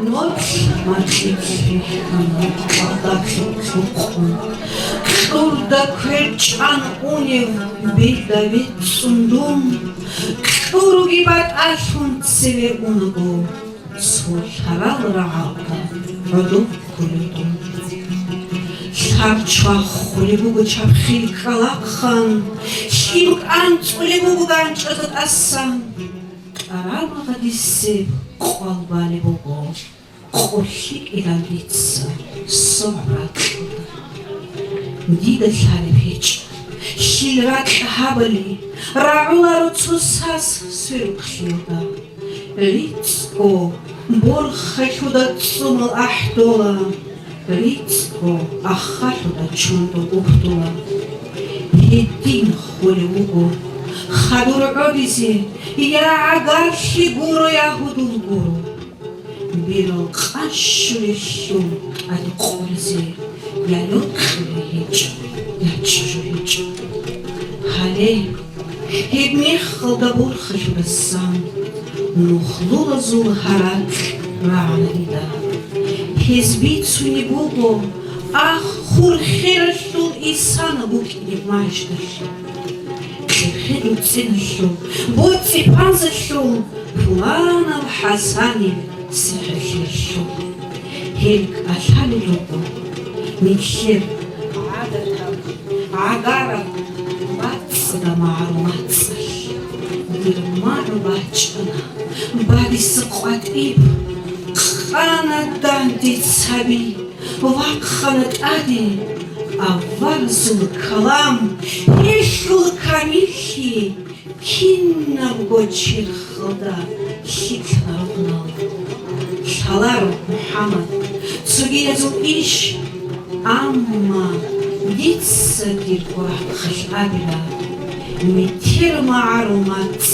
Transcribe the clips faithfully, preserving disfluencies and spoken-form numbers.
Нуц макьилъ рихьана, кӀалдалъухъ лъукъун, кьурда квер чӀан унев бирда веццун дун, кьуруги батӀалъун цеве унаго, цо лъарал рагӀалда гӀодов кколев дун. Лъар чвахулеб буго чабхил кӀкӀалахъан, лъимк анцӀулеб буго ганчӀазда тӀасан. ТӀарамагъадисеб къвал балеб буго, къулъи кӀилан дица согӀ ракьалда. Дида лъалеб гьечӀо, лъил ракь гьабали, рагӀуларо цо сас сверухълъиялда. РицӀго борхалъуда цӀумал ахӀдола, рицӀго аххалъуда чондо угьдула. Гьедин хулев вуго хадур гӀодизе, я гӀагарлъи гуро, я гьудул гуро. Берал къанщулелъул тӀаде къулизе, я локьулей гьечӀо, я чӀужу гьечӀо. Гьале гьебмехалда борхалъудасан нухлулазул гьаракь рагӀана дида. Гьез бицунеб буго, ах, хурхиралъул исана букӀинеб маждалъ. КьерхӀел руцӀцӀиналъул, боцӀи-панзалъул, пуланав ХӀасанил сихӀрлъиялъул. Гьел кӀалъалел руго нилъер гӀадатаб, гӀагараб мацӀда магӀарул мацӀалъ. Дир магӀу бачӀана, бадиса къватӀиб, къана данде цаби, вахъана тӀаде аварагасул калам, гьелъул камиллъи. Кинабго черхалда лъикӀлъараб гьал. Лъаларо, МухӀаммад, цогиязул иш, амма дица дир къварахъалъ абила, метер магӀарул мацӀ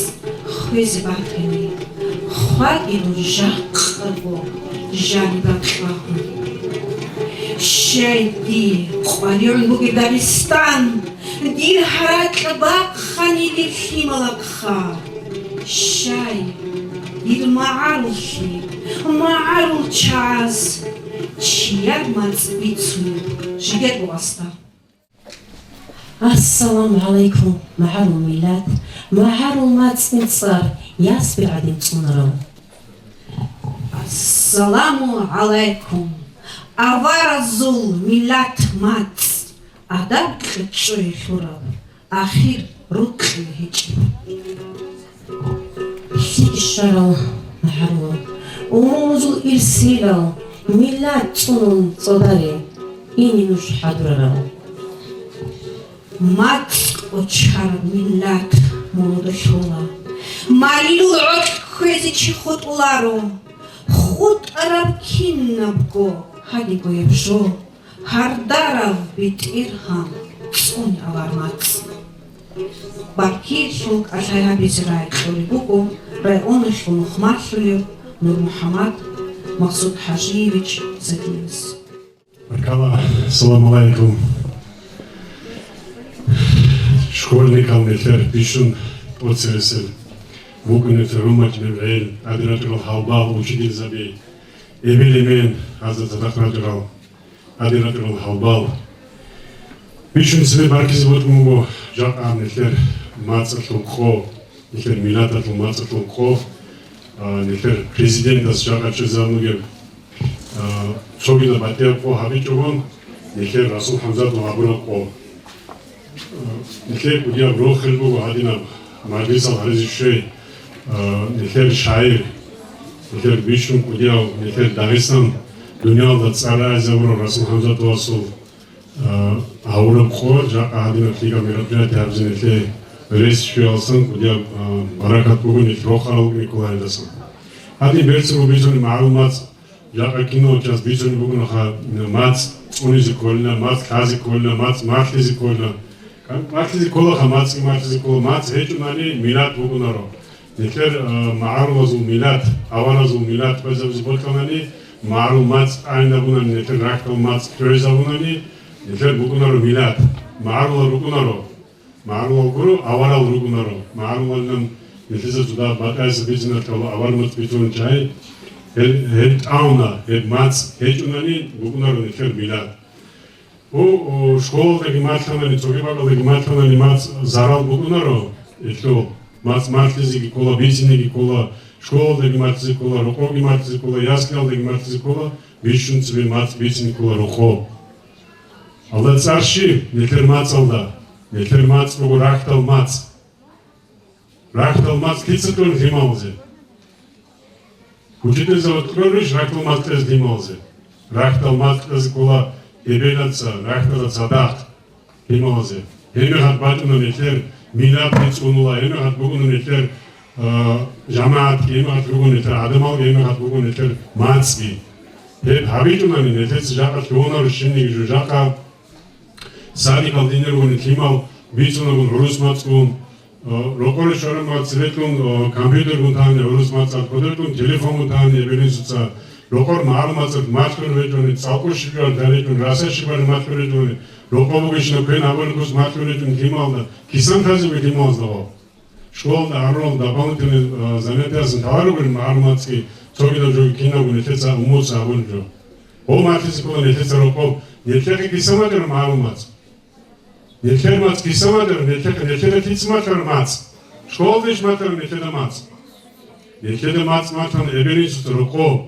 хвезе батани, хваги дур жакъаго жаниб бакьвагьун. Щай дие къваригӀун бугеб Дагъистан, дир гьаракь бахъани дир лъималахъа. Щай, дир магӀаруллъи, магӀарул чагӀаз чияр мацӀ бицунеб жидер бугъасда. Ассаламу гӀалайкум, магӀарул миллат, магӀарул мацӀ мицӀар ясби гӀадин цӀунарав. Ассаламу гӀалайкум, аваразул миллат мацӀ, адаб кьучӀчӀуе лъураб, ахир рукъи гьечӀеб. ЛъикӀ щварал магӀарулал, умумузул ирсилал, миллат цӀунун цӀодаре, ине нуж хӀадурарал. МацӀ кӀочараб миллат мун лъула, малилул гӀоркь кквезе чи хутӀуларо, хутӀараб кинабго гьадигояб жо. Гьардарав БетӀергьан цӀуне авар мацӀ. Баккиялъул кӀалъай гьабизе рагӀи кьолеб буго районалъул нухмалъулев НурмухӀаммад Максудхажиевич Садиевас. Баркала, салам алейкум. Школьникал нилъер бищун тӀоцересел, букӀунеб гӀумматилеб гӀел, гьадин рачӀарал гьалбал, учительзаби, эбел-эмен, гьазда цадахъ рачӀарал. Гьадин рачӀарал гьалбал. Бищун цебе баркизе бокьун буго жакъа нилъер мацӀалъул къо, нилъер миллаталъул мацӀалъул къо, а, нилъер президентас жакъа чӀезабун бугеб, а, цогидаб батӀияб къо гьабичӀого, нилъер Расул ХӀамзатов гьабураб къо. Нилъер кӀудияб рохел буго гьадинаб мажлисал гьаризе щвей, а, нилъер шагьир, нилъер бищун кӀудияв, нилъер Дагъистан дуниялда цӀар рагӀизабурав Расул ХӀамзатовасул, а, гьавураб къо, жакъа гьадинаб лъикӀаб мероприятие гьабизе нилъее рес щвеялсан кӀудияб, а, баракат буго нилъ рохарал Николаевдасан. Гьадин берцинго бицунеб магӀарул мацӀ, жакъа киналго час бицунеб бугонаха, мацӀ цӀунизе кколила, мацӀ лъазе кколила, мацӀ малъизе кколила. МацӀ малъизе кколаха, мацӀги малъизе ккола, мацӀ гьечӀунани миллат букӀунаро. Нилъер, а, магӀарулазул миллат, аваразул миллат къвезабизе бокьанани, магӀарул мацӀ тӀагӀинабунани, нилъер рахьдал мацӀ лъугӀизабунани, нилъер букӀунаро миллат, магӀарулал рукӀунаро. МагӀарулал гуро, аварал ругунаро. МагӀарулалилан нилъеца цо дагь батӀаяб бицунеб ккола, авар мацӀ бицунеб чагӀи. Гьел, гьел тӀамуна, гьеб мацӀ гьечӀунани букӀунаро нилъер миллат. О, о, школалдаги малъанани, цоги бакӀалдаги малъанани мацӀ зарал букӀунаро, гьелъул мацӀ малъизеги ккола, бицинеги ккола, школалдаги малъизе ккола, рокъовги малъизе ккола, яслиялдаги малъизе ккола, бищун цебе мацӀ бицин ккола рокъов. Аллагь цӀар щиб нилъер мацӀалда? Нилъер мацӀ буго рахьдал мацӀ. Рахьдал мацӀ лъица кьун лъималазе? Учительзабаз кьурищ рахьдал мацӀ кьезе лъималазе? Рахьдал мацӀ кьезе ккола эбелаца, рахьдала цадахъ лъималазе. Гьеб мехалъ бачӀуна нилъер миллат бицунула, гьеб мехалъ бугуна нилъер, а, жамагӀатги, гьеб мехалъ бугуна нилъер гӀадамалги, гьеб мехалъ бугуна нилъер мацӀги. Гьеб гьабичӀунани нилъеца жакъа лъугьунаро щибниги жо жакъа. Садикалда ине ругони лъимал бицунагун гӀурус мацӀгун, э, рокъоре щвараб мацӀ цебеккун, э, компьютергун тани гӀурус мацӀ кодеккун, телефонгун тани эбел-инсуца рокъор магӀарул мацӀалъ малъун гьечӀони, цӀалкӀу щиб жоялъ гьаричӀун, раса щибали малъун гьечӀони, рокъо бугищина квен гьабулеб кус малъун гьечӀун лъималда, кисан лъазе буго лъималазда гъо? Школалда гьарурал дополнительный, а, занятиясун лъаларогури магӀарул мацӀги, цогидал жоги кинабго нилъеца умуца гьабулеб жо. Гьоб малъизе ккола нилъеца рокъоб, нилъехъе киса малъараб магӀарул мацӀ? Нилъер мацӀ киса малъараб, нилъехъе, нилъеда кица малъараб мацӀ? Школалдайищ малъараб нилъеда мацӀ? Нилъеда мацӀ малъана эбел-инсуца рокъоб.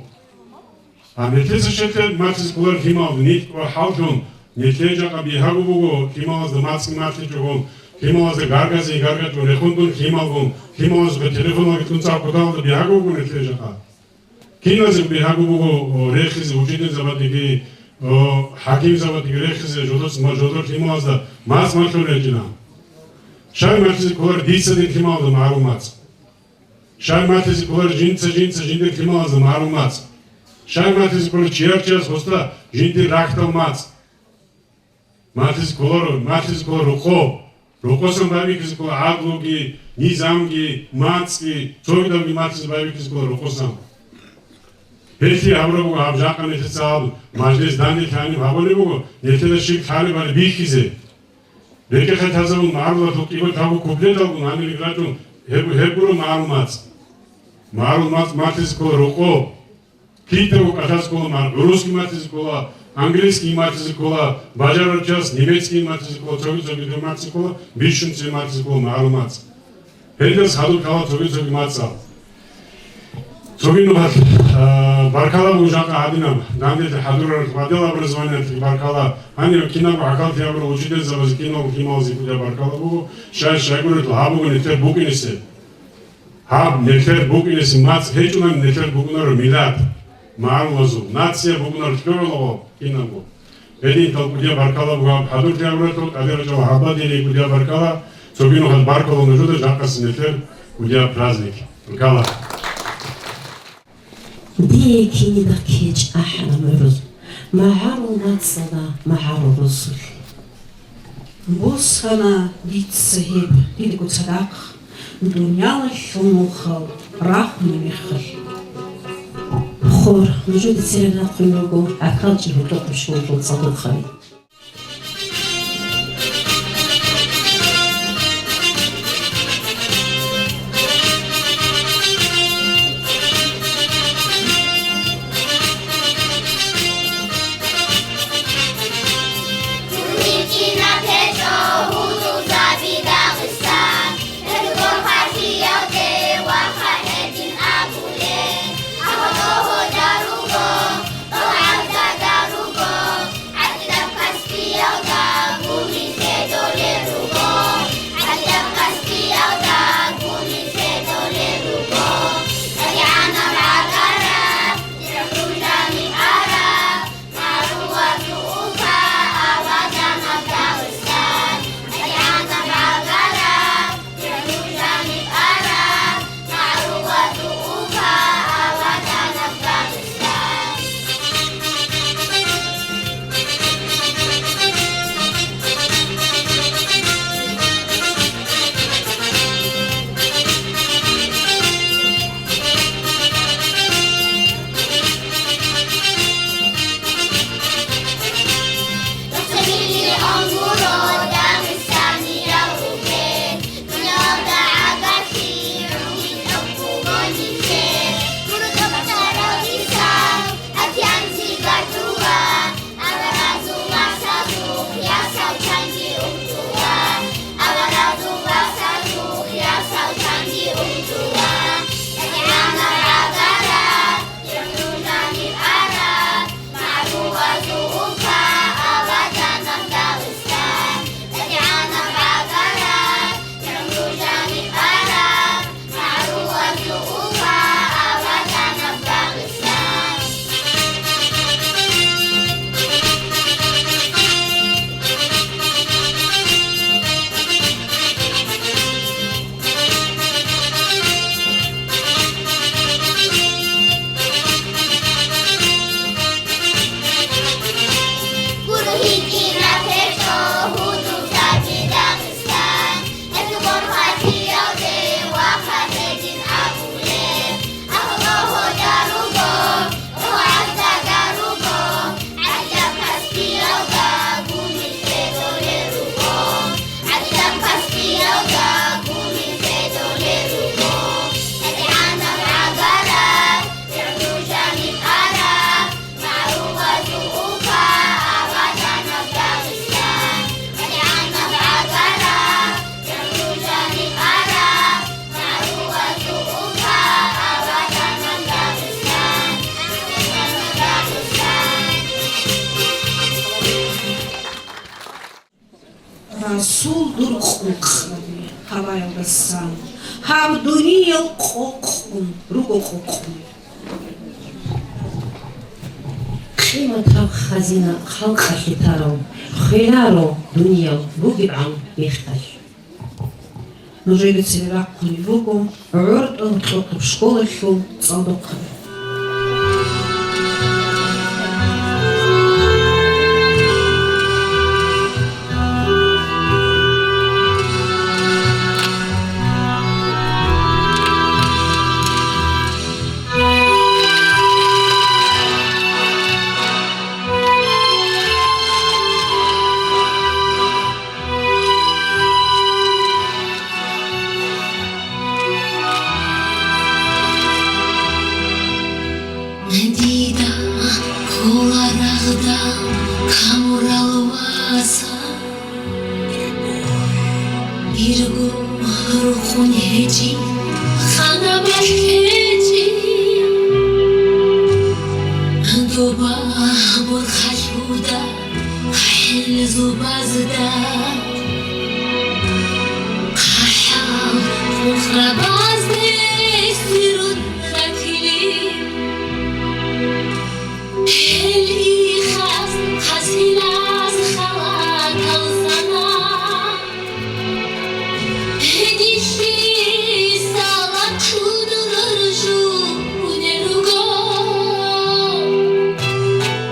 А нилъеца щиб малъизе кколареб лъималазда нилъ ва хӀаллъун, нилъее жакъа бигьаго буго, лъималазда мацӀги малъичӀого, лъималазда гаргазе гаргачӀун, рехун дун лъималгун, лъималазухъе телефоналги кьун цӀакъ кутакалда бигьаго буго нилъее жакъа. Киназе бигьаго буго, о, рехизе учительзабадеги, о, хӀакимзабадеги рехизе жодоц-, ма-, жодор лъималазда мацӀ малъун гьечӀина. Щай малъизе кколареб дица дир лъималазда магӀарул мацӀ? Щай малъизе кколареб жинца-жинца жиндир лъималазда магӀарул мацӀ? Щай малъизе кколареб чияр-чияс гьосда жиндир рахьдал мацӀ? Малъизе кколаро, малъизе ккола рокъо. Рокъосан байбихьизе ккола гӀадлуги, низамги, мацӀги, цогидабги малъизе байбихьизе ккола рокъосан. Гьелъие гьабураб буго гьаб жакъа нилъеца гьаб мажлис данделъи гьаниб гьабулеб буго, нилъеда щиб лъалебали бихьизе. БекӀехъе лъазабун магӀарулалъул кӀиго-лъабго куплеталгун гьаниб рачӀун гьеб-, гьеб гуро магӀарул мацӀ. МагӀарул мацӀ малъизе ккола рокъо. Кидаго кӀалъазе ккола магӀарул, гӀурусги малъизе ккола, английскиги малъизе ккола, бажарарав час немецкиги малъизе ккола, цоги-цоги дир малъизе ккола, бищун цебе малъизе ккола магӀарул мацӀ. Гьелдаса хадуб ккола цоги-цоги мацӀал. Цоги нухалъ, а, баркала буго жакъа гьадинаб, данделъи хӀадурарал отдел образованиялъе баркала, гьаниб кинабго гӀахьаллъи гьабурал учительзабазе, киналго лъималазе кӀудияб баркала буго, щай-щайгурелъул гьаб буго нилъер букӀинисе. Гьаб нилъер букӀинисе мацӀ гьечӀунани нилъер букӀунаро миллат, магӀарулазул, нация букӀунаро лъугӀулаго кинабго. Гьединлъидал кӀудияб баркала буго гьаб хӀадурлъи гьабуралъул, кӀалъачӀого гьабадире кӀудияб баркала, цоги нухалъ баркала нужеда жакъасеб нилъер кӀудияб праздник. Баркала. Дие кинида ккечӀ ахӀараб гӀурус, магӀарул мацӀалда, магӀарул росулъ. Босана дица гьеб, дидаго цадахъ, дуниялалъул нухал рахуна мехалъ. Хор, нужеда церер рахъун руго ГӀахьалчӀи гьоркьохъеб школалъул цӀадухъаби. Расул дур къокъ гьаваялдасан, гьаб дуниял къокъун руго къокъун. Къиматаб хазина халкъалъе тарав, хвеларо дуниял бугебгӀан мехталъ. Нужеда цебе рахъунеб буго ГӀортӀал кьохъаб школалъул цӀалдохъаби. Дида ккола рагъда камурал васа, ирго рухъун гьечӀин, ханабалъ гьечӀин, доба борхалъуда. ХӀел зубазда хъахӀал къухърабазде сирун ратили, гьел ихас хасилас халатал сана. Гьединлъи салат чудурар жугьунел руго.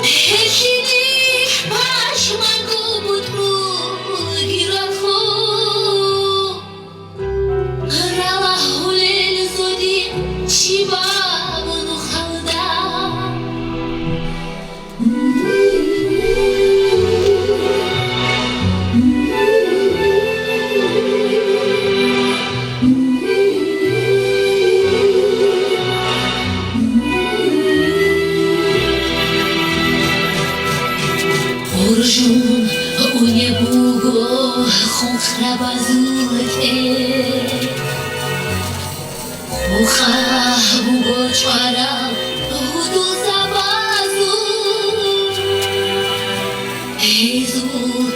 Гьелъие пашманго бутӀрулги рахъу. Ралагьулел зодин чи бабун халда. Уржун унеб буго хунхрабазул тӀе. Мухъа буго чӀварал гьудул сабазул, гьезул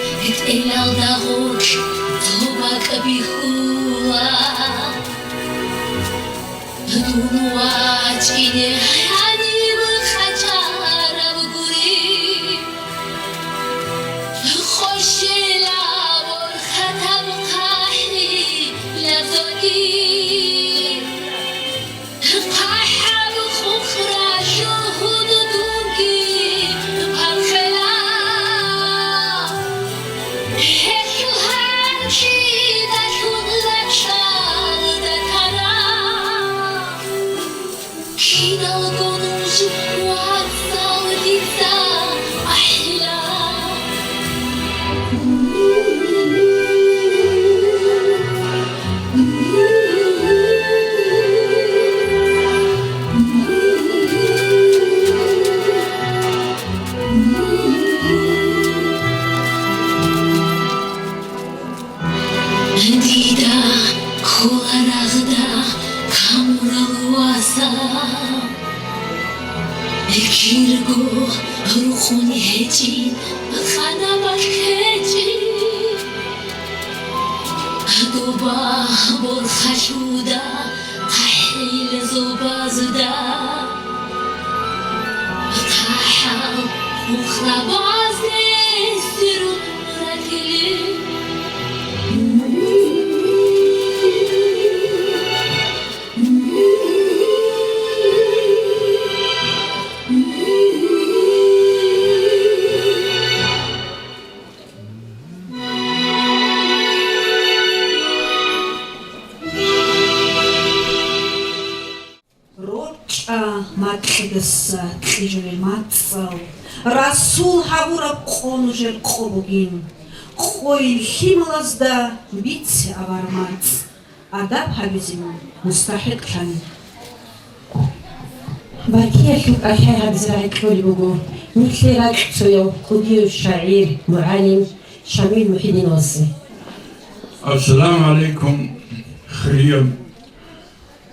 тӀелалда гъоркь цо бакӀ бихьула. Дун вачӀине гьаниб хъачараб гури. Къощела борхатаб хъахӀилаб зоги, хъахӀаб хухралъул гьудудунги пархела. Гьелъул гьанкӀидалъун лакьалда тараб. Киналго нуж вацал дица ахӀила. Дида ккола рагъда камурал васа, кирго рухъун гьечӀин, ханабалъ гьечӀин. Доба борхалъуда хӀел зобазда, хъахӀал хухрабазде сирун ратили. РорчӀа макьидаса кьижулел мацӀал, расул гьабураб къо нужер къо бугин. Къойил лъималазда бице авар мацӀ, адаб гьабизе мун мустахӀикълъани. Баркиялъул кӀалъай гьабизе рагӀи кьолеб буго нилъер ракьцояв, кӀудияв шагӀир, мугӀалим Шамил МухӀидиновасе. Ассаламу гӀалайкум, хирияб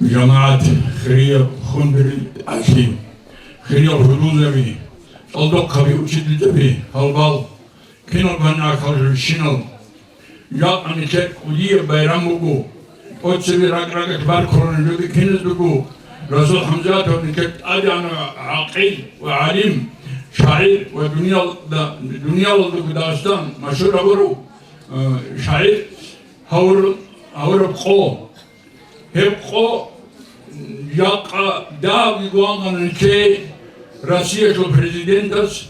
жамагӀат, хирияб хундри ахи, хириял гьудулзаби, цӀалдохъаби, учительзаби, гьалбал, кинал гьанахъал журщинал. Жакъа нилъер кӀудияб байрам буго. ТӀоцебе ракӀ-ракӀалъ баркуларо жодекиназдаго. Расул ХӀамзатов нилъер тӀадегӀанав гӀакъил ва гӀалим, шагӀир ва дуниялда, дуниялалдаго Дагъистан машгьур гьавурав, э, шагӀир гьавур-, гьавураб къо. Гьеб къо жакъа дагьабги гвангъана нилъее Россиялъул президентас,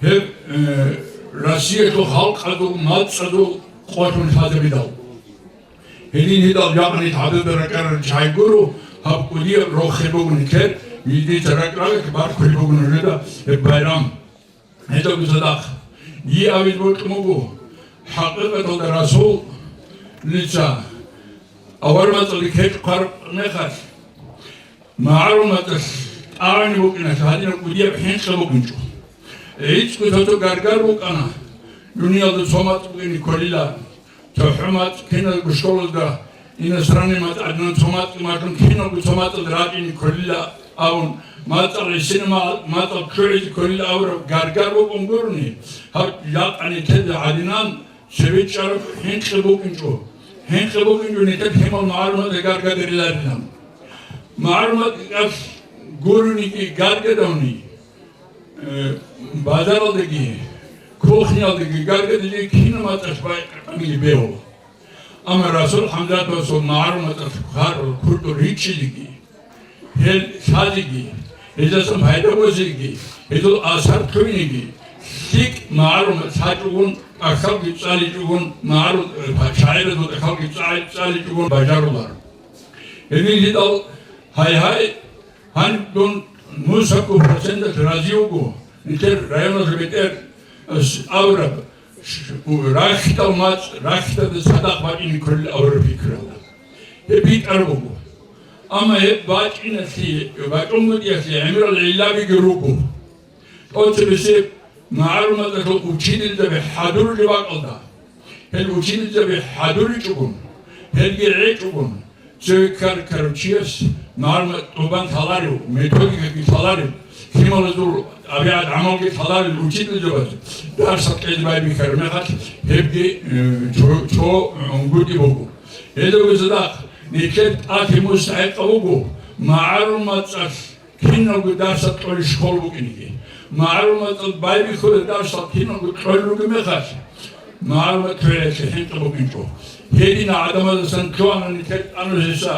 гьеб, э, Россиялъул халкъазул мацӀазул къолъун лъазабидал. Гьедин гьедал жакъа нилъ гьабида ракӀарал чагӀи гуро, гьаб кӀудияб рохел буго нилъер, жидеца ракӀ-ракӀалъ баркулеб буго нужеда гьеб байрам. Гьедаб цадахъ, дие абизе бокьун буго, хӀакъикъаталда Расулница авар мацӀалде кечӀ хъвараб мехалъ, магӀарул мацӀалъ тӀагӀине букӀиналъ гьадинаб кӀудияб хӀинкъи букӀинчӀо. ГӀицӀго цо-цо гаргар букӀана, дуниялда цо мацӀ букӀине кколила. ЦохӀо мацӀ киналго школазда, иностранный мацӀ гӀадинан цо мацӀ мажун киналго цо мацӀалда рачӀине кколила абун, мацӀал гӀисина ма-, мацӀал ччугӀизе кколила абураб гаргар букӀун гурони, гьаб жакъа нилъеда гӀадинан цебе чӀараб хӀинкъи букӀинчӀо. ХӀинкъи букӀинчӀо нилъер лъимал магӀарул мацӀалъе гаргадериларилан. МагӀарул мацӀалъ гурониги гаргадавни, э, базаралдаги, кухниялдаги гаргадизе кинаб мацӀалъ бай-, къамиги бегьула. Амма Расул ХӀамзатовасул магӀарул мацӀалъ хъварал куртӀу ричӀчӀизеги, гьел лъазеги, гьезасан пайда бозеги, гьезул асар лъугьинеги, лъикӀ магӀарул мацӀ лъачӀогун, тӀахьалги цӀаличӀогун, магӀарул, э, шагӀиразул тӀахьалги цӀа-, цӀаличӀогун бажаруларо. Гьедин гьедал, гьай-гьай, Гьаниб дун нусабго проценталъ рази вуго, нилъер районалъ бетӀер, э, с-, абураб, ш-, у-, рахьдал мацӀ, рахьдада цадахъ бачӀине кколел абураб пикрала. Гьеб битӀар буго. Амма гьеб бачӀиналъе, бачӀунгутӀиялъе гӀемерал гӀиллабиги руго. ТӀоцебесеб магӀарул мацӀалъул учительзаби хӀадурулеб бакӀалда, гьел учительзаби хӀадуричӀогун, гьелги гӀечӀогун, цеве ккарав чияс магӀарул мацӀ тӀубан лъаларев, методикаги лъаларев, лъималазул тӀабигӀат-гӀамалги лъаларел учительзабаз дарсал кьезе байбихьараб мехалъ, гьебги, э, цо, цо унгутӀи буго. Гьелдаго цадахъ нилъер тӀатимуса гӀекъа буго магӀарул мацӀалъ киналго дарсал кьолел школ букӀинеги, магӀарул мацӀал байбихьулел дарсал киналго кьолел ругеб мехалъ, магӀарул мацӀ квериялъе хӀинкъи букӀинчӀо. Гьединал гӀадамаздасан лъугьана нилъер тӀанусица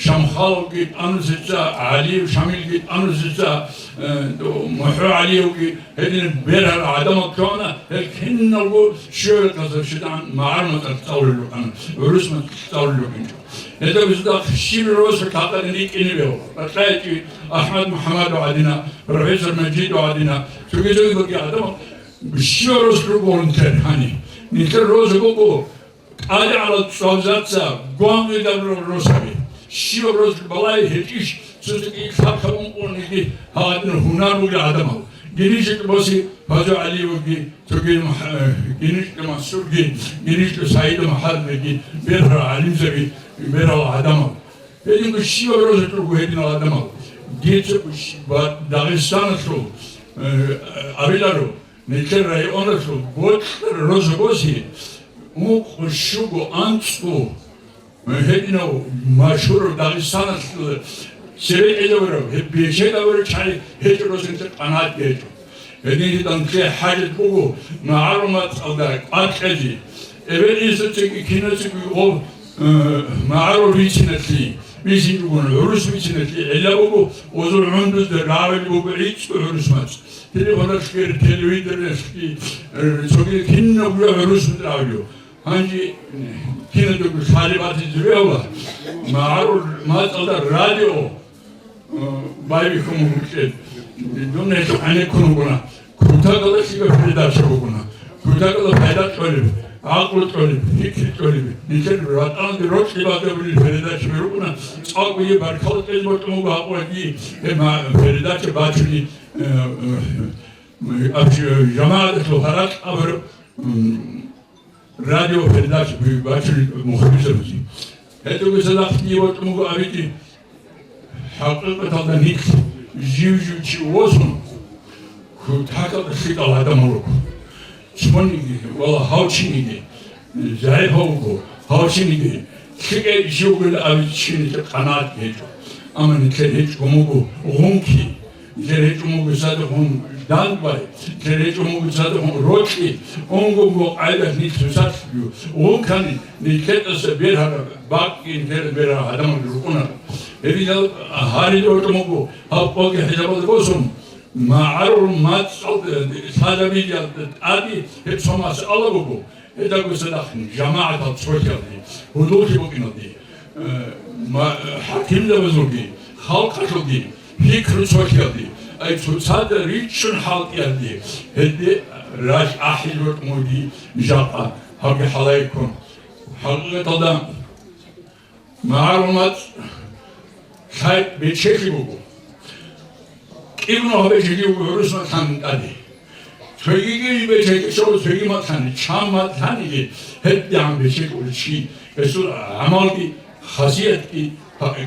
Шамхаловги, тӀанусица ГӀалиев Шамилги, тӀанусица, э, МухӀо ГӀалиевги, гьединал бергьарал гӀадамал лъугьана, гьел киналго щуялдаса щведагӀан магӀарул мацӀалъ цӀалулел рукӀана, гӀурус мацӀалъ цӀалулел рукӀинчӀо. Гьелда бусдахъ щиб росу лъабкъоялда рикӀкӀине бегьула. БатӀа гьечӀи АхӀмад МухӀамадов гӀадина, профессор Мажидов гӀадина, цоги-цогидалги гӀадамал щибаб рос руго нилъер гьаниб. Нилъер рос буго тӀадегӀанал цӀвабзаца гвангъидал росаби. Щибаб рос балай гьечӀищ, цоцаги лъабкъаб ункъониги гьагъадин гьунар бугел гӀадамал. ГенижитӀ боси Фазу ГӀалиевги, цоги Мух-, э, ГенижитӀ Мансурги, ГенижитӀ СагӀид МухӀамадги, бергьарал гӀалимзаби, бергьарал гӀадамал. Гьединго щибаб росулъ руго гьединал гӀадамал. Дица ш-, ба-, Дагъистаналъул, э, абиларо, нилъер районалъул бокьарал росу боси, ункъо, щуго, анцӀго, э, гьединав машгьурав Дагъистаналъул цебетӀезабурав, гьеб бечедабурав чагӀи гьечӀо, росинца къанагӀатги гьечӀо. Гьединлъидал нилъее хӀажат буго магӀарул мацӀалда кӀвар кьезе. Эбел-инсуцаги кинацаги гъоб, э, магӀарул бициналъе, бицинчӀогун гӀурус бициналъе гӀилла буго, озул гӀундузда рагӀулеб буго гӀицӀго гӀурус мацӀ. Телефоналъги, телевидениялъги, э, цоги кинабго гӀурус мацӀ рагӀулев. Гьанже, э, киназдаго лъалеб батизе бегьула, магӀарул мацӀалда радио байбихьун бугеб. Дун гьелъухъ гӀенеккун вугона. Кутакалда лъикӀаб передача бугона. Кутакалда пайда кьолеб, гӀакълу кьолеб, пикри кьолеб. Нилъер ратӀалде рокьи бадабулел передачаби рукӀуна. ЦӀакъ бугеб баркала кьезе бокьун буго гьаб гьеб ма-, передача бачуни, э, э, аб-, жамагӀаталъул гьаракь абураб, м, радиопередача бачун мухлисаби. Гьедуги цадахъ дие бокьун буго абичӀи, хӀакъикъаталда нилъ жив-жив чи восун, кутакалда лъикӀал гӀадамал руго. Цониги вала гьав чиниги загӀипав вуго, гьав чиниги лъикӀай иши вугилан абичӀчӀинилъе къанагӀат гьечӀо. Амма нилъер гьечӀго муго гъунки, нилъер гьечӀо муго цадахун дандбай, нилъер гьечӀо муго цадахун рокьи, унго-унго къайдалъ нилъ цоцалъ гъункани, нилъедаца бергьараб бакӀги нилъер бергьараб гӀадамал рукӀуна. Гьединал гьарил рокьо муго гьаб къоги хӀисабалда босун, магӀарул мацӀал лъазабиялда тӀаде гьеб цо масъала буго. Гьедагуса нахъе жамагӀатал цолъиялде, гьудуллъи букӀиналде, э, ма-, хӀакимзабазулги, халкъалъулги пикру цолъиялде, ай цоцазда ричӀчӀун хӀалтӀиялде, гьелде ралъ ахӀи рокьо муги жакъа, гьабги хӀалаиккун. ХӀакъикъаталда, магӀарул мацӀ лъай бечелъи буго. КӀибну гьаб бечелъи буго гӀурус мацӀ лъанин тӀаде. Цогиги бечелъи щола, цоги мацӀ лъани, чан мацӀ лъаниги, гьедигӀан бечелъи буго чи. Гьесул гӀамалги, хасиятги,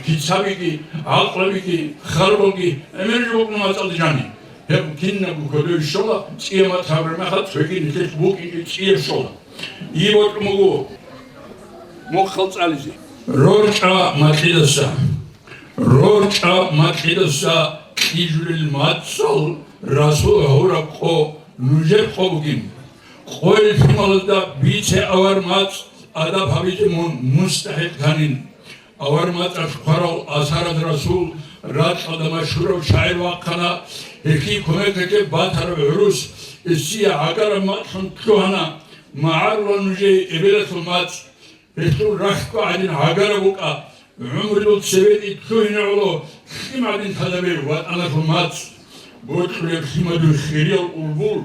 кицабиги, гӀакълабиги, харбалги гӀемер жо букӀуна мацӀалда жаниб. Гьеб кинабго кодове щола, цӀияб мацӀ гьабураб мехалъ цоги нилъелъ букӀинчӀеб цӀияб щола. Иб бокьун буго мухъал цӀализе. РорчӀа макьидаса. РорчӀа макьидаса кьижулел мацӀал Расул гьавураб къо нужер къо бугин. Къоялъ лъималазда бице авар мацӀ адаб гьабизе мун мустахӀикъ танин. Авар мацӀалъ хъварал асараз Расул ракьалда машгьурав шагӀир вахъана, гьелъие кумекалъе батараб гӀурус, эсие гӀагараб мацӀлъун лъугьана, магӀарулал нужее эбелалъул мацӀ, гьелъул рахьго гӀадин гӀагараб букӀа, гӀумрулъ цебетӀи лъугьине гӀоло лъим гӀадин лъазабе ватӀаналъул мацӀ. Бокьулеб лъимадул хириял улбул,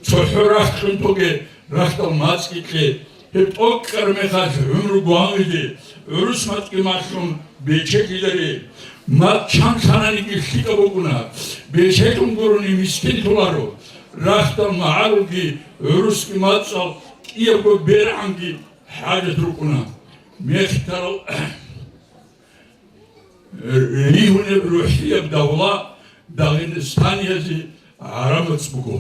цохӀо рахь кьун тоге, рахьдал мацӀги кье. Гьеб тӀокӀкӀараб мехалъ гӀумру гвангъизе, гӀурус мацӀги малъун бечелъизаре. МацӀ чан лъананиги лъикӀаб букӀуна, бечелъун гурони мискинлъуларо. Рахьдал магӀарулги гӀурусги мацӀал кӀиябго бергӀанги хӀажат рукӀуна. Мехтарал ригьунеб рухӀияб давла Дагъистаниязе гӀарамац буго.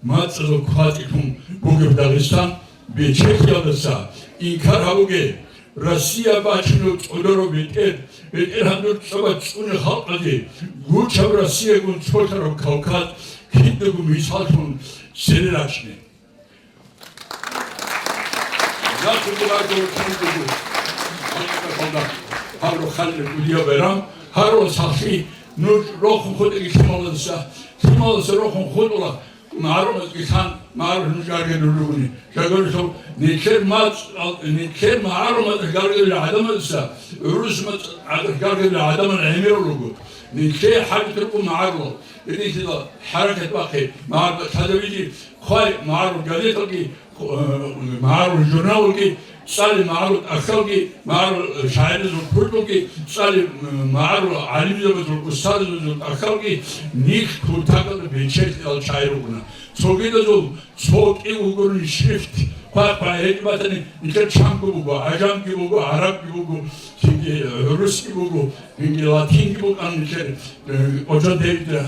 МацӀазул кватӀилъун бугеб Дагъистан бечелъиялдаса инкар гьабуге, Россия бачунеб цӀодораб бетӀер, бетӀергьан дур цӀоба цӀуне халкъазе, гучаб Россиягун цолъараб Кавказ кидаго мисаллъун цере рачине. Гьаб рохалил кӀудияб байрам, гьарун сахлъи, нуж рохун хутӀиги лъималазда, лъималазда рохун хутӀула, магӀарул мацӀги лъан, магӀарул нуж гаргадулел ругони. Жагорисев, нилъер мацӀ, нилъер магӀарул мацӀ гаргадулел гӀадамазда, гӀурус мацӀ гаргадулел гӀадамал гӀемерал руго. Нилъее хӀажат рукӀун магӀарулал, гьединлъидал хӀаракат бахъе, магӀарул лъазабизе, хъвай магӀарул газеталги, э, магӀарул журналалги, цӀали магӀарул тӀахьалги, магӀарул шагӀирзул хутӀулги, цӀали, м, магӀарул гӀалимзабазул, устарзабазул тӀахьалги, нилъ кутакалда бечелъидал шагӀир вукӀуна. Цогидазул цо кӀи вугони шрифт, хъвай-хъвай гьечӀ батани, нилъер чанго буго, гӀажамги буго, гӀарабги буго, цинги гӀурусги буго, цинги латинги букӀана нилъер, э, Оджо Дэвид, э,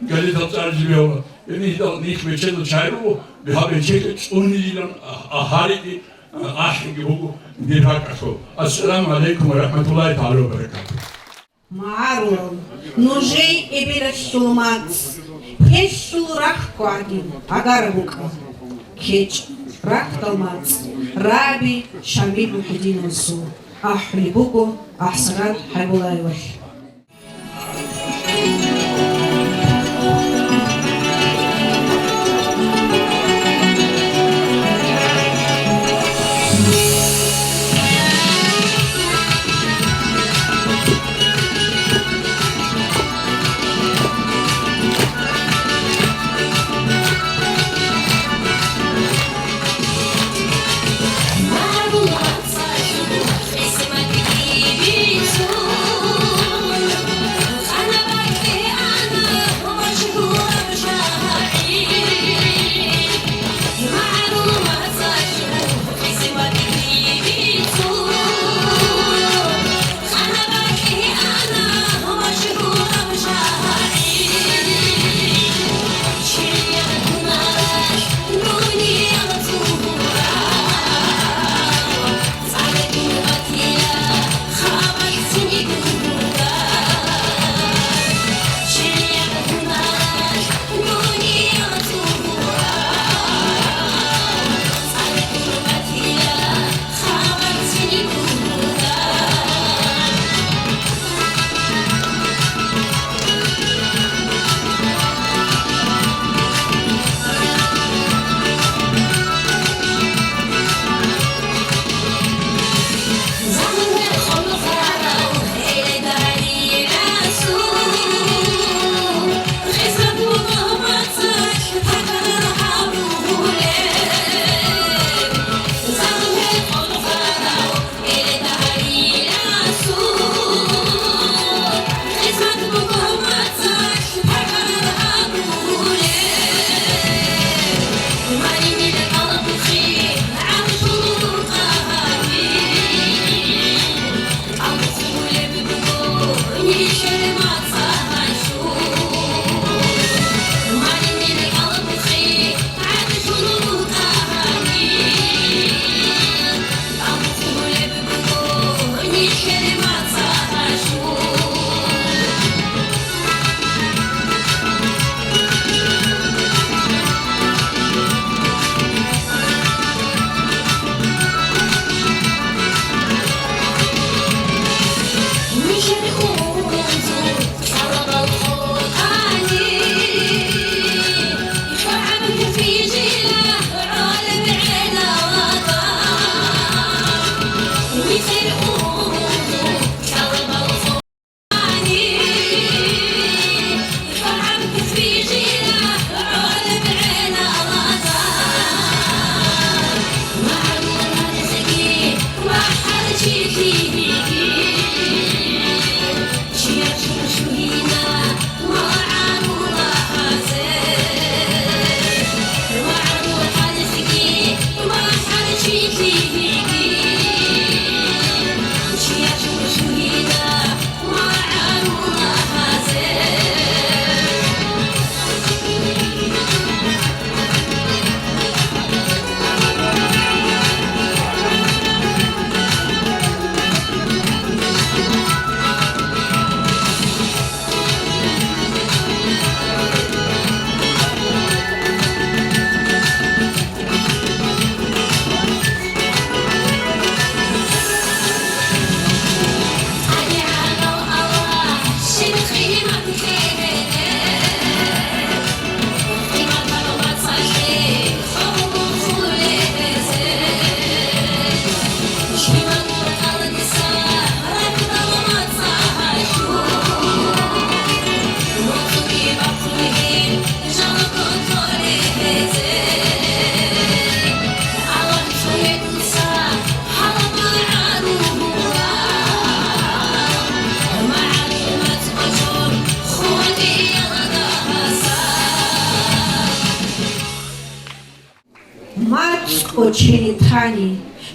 газетал цӀализе бегьула. Гьединлъидал нилъ бечедал шагӀир вуго, гьаб бечелъи цӀунилилан а-, а-, гьариги, а-, ахӀиги буго дир ракӀалъул. Ассаламу гӀалайкум ва рахӀматуллагьи тагӀала ва баракатугь. МагӀарулал, нужей эбелалъул мацӀ, гьелъул рахьго гӀадин гӀагараб букӀа. КечӀ, рахьдал мацӀ, Раби Шамил Мухьидиновасул, ахӀулеб буго ГӀахӀсарат ХӀайбуллаевалъ. КӀочене тани,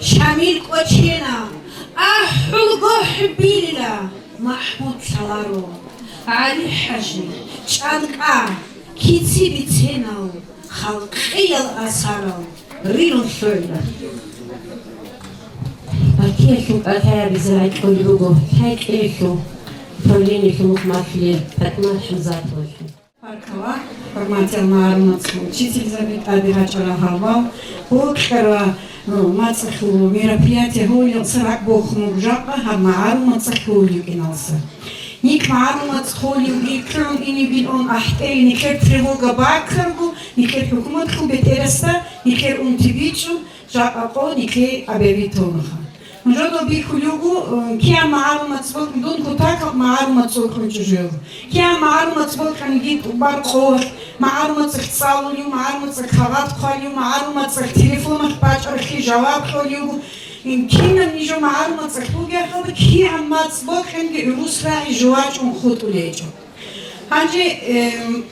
Шамил кӀочена, ахӀулго хӀубилила, МахӀмуд лъаларо, ГӀали-хӀажи, чӀанкӀа, кици биценал, халкъиял асарал рирун лъугӀила. Бакиялъул кӀалъаябизе ракьулеб буго лъай-кьеялъул управлениялъул мухъмалъулел ПатӀимат ХӀамзатовалъул. Баркала, хӀурматиял магӀарумацал учительзаби, тӀаде рачӀарал гьалмагъ, бокьарал, э, мацӀалъул мероприятие гьолиялса ракӀ бохун буго жакъа гьаб магӀарумацал хьул йикӀиналса. Нилъ магӀарумац холев ил кьун инебилан ахӀтӀе нилъер тревога баккарго, нилъер хӀукуматлъул бетӀерасда нилъер унти бичӀчӀун, жакъа къо нилъее объявить гьабунаха. Нужеда бихьулев вуго, э, кигӀан магӀарумац бокьун, дун кутакаб магӀарумац бокьун чӀужуяв. КигӀан магӀарумац бокьун, дид баркъовалъ магӀарумацалъ цӀалулев, магӀарумацалъ кагъат хъвалев, магӀарумацалъ телефонахъ бачӀарахъе жаваб кьолев вуго. Ин кинаб нижер магӀарумацалъ бугеб хӀалда, кигӀан мацӀ бокьунги гӀурус рагӀи жувачӀун хутӀулей гьечӀо. Гьанже, эм,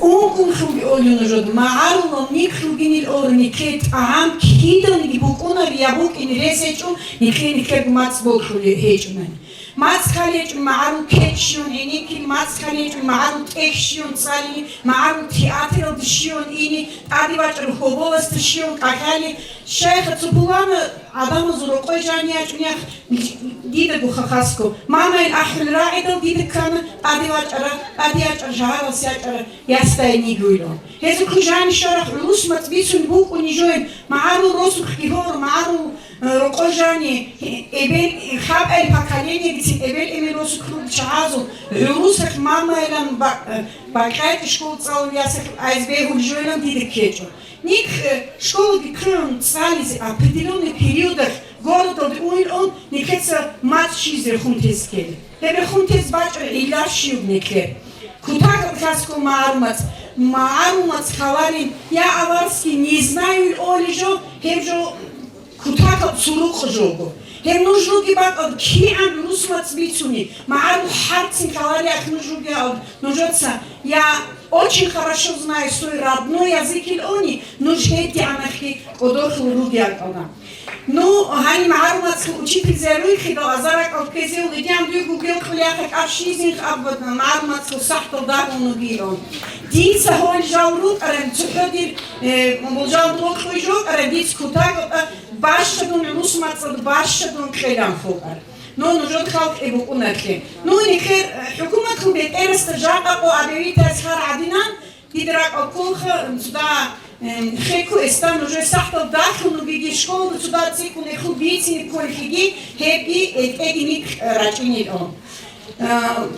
ункъунлъунги олев нужеда, магӀарулал никлъугинил олу, никлъей тӀагӀам киданиги букӀунаби я букӀине рес гьечӀо, никлъей никлъего мацӀ бокьулей гьечӀунани. МацӀ хал гьечӀун магӀарул кечӀ щиван гӀенеккин, мацӀ хал гьечӀун магӀарул тӀехь щиван цӀалили, магӀарул театралде щиван ини, тӀаде вачӀарал хьоболасда щиван кӀалъали, щайха цо пулана гӀадамазул рокъой жани ячӀунех, дидаго хахасго. Мамаил ахӀул рагӀидал дида ккана, тӀаде вачӀара, тӀаде ячӀар жагьарас ячӀара, ясдай нигуйлан. Гьезухъе жани щварах гӀурус мацӀ бицун букӀуни жойин, магӀарул росулъги гьор, магӀарул, э, рокъой жани, эбел, хабаил поколениегицин эбел-эмен росулъ ругел чагӀазул гӀурусалъ мамайилан ба-, э, бакьачӀи школ цӀалул ясалъ айз бегьулел жойилан дида ккечӀо. Нилъ, э, школаги ккун цӀализе определённый периодалъ городалде уйилан нилъеца мацӀ щизе рехун тез ккела. Гьеб рехун тез бачӀараб гӀилла щиб нилъер? Кутакаб хасго магӀарумац, магӀарумац халарин, я аварский не знаю олей жо, гьеб жо кутакаб цурукъ жого. Гьеб нуж ругеб бакӀалда кигӀан рус мацӀ бицуни, магӀарул хӀарцин халариялъ нуж ругеб, нужеца, я очень хорошо знаю свой родной язык илъуни, нуж гьедигӀанахъги кӀодолъун ругел кӀана. Ну, гьаниб магӀарумацлъун учительзе руйхидал азаракӀал ккезевул идеан дуе гугел кьулияхъе кӀаб щизин аб магӀарумацлъун сахӀдал дагьун вугилан. Дица гьол жал рукӀаран, цохӀо дир, э, гьол жал рокьуй жокӀаран, дица кутакаб, э, бащадун рус мацӀалда бащадун кьелан хокӀар. Ну, нужер халкъи букӀунарлъи. Ну, нилъер, э, хӀукуматлъун бетӀерасда жакъа къо объявить гьарин гьадинан, дида ракӀал кколха, цуда, эм, хеку эста нужер сахӀдал дагьун вугеги, школалда цуда цӀикӀкӀун эхул бицине кколелъиги, гьебги, э, тӀеги никь, э, рачӀинилан. Э,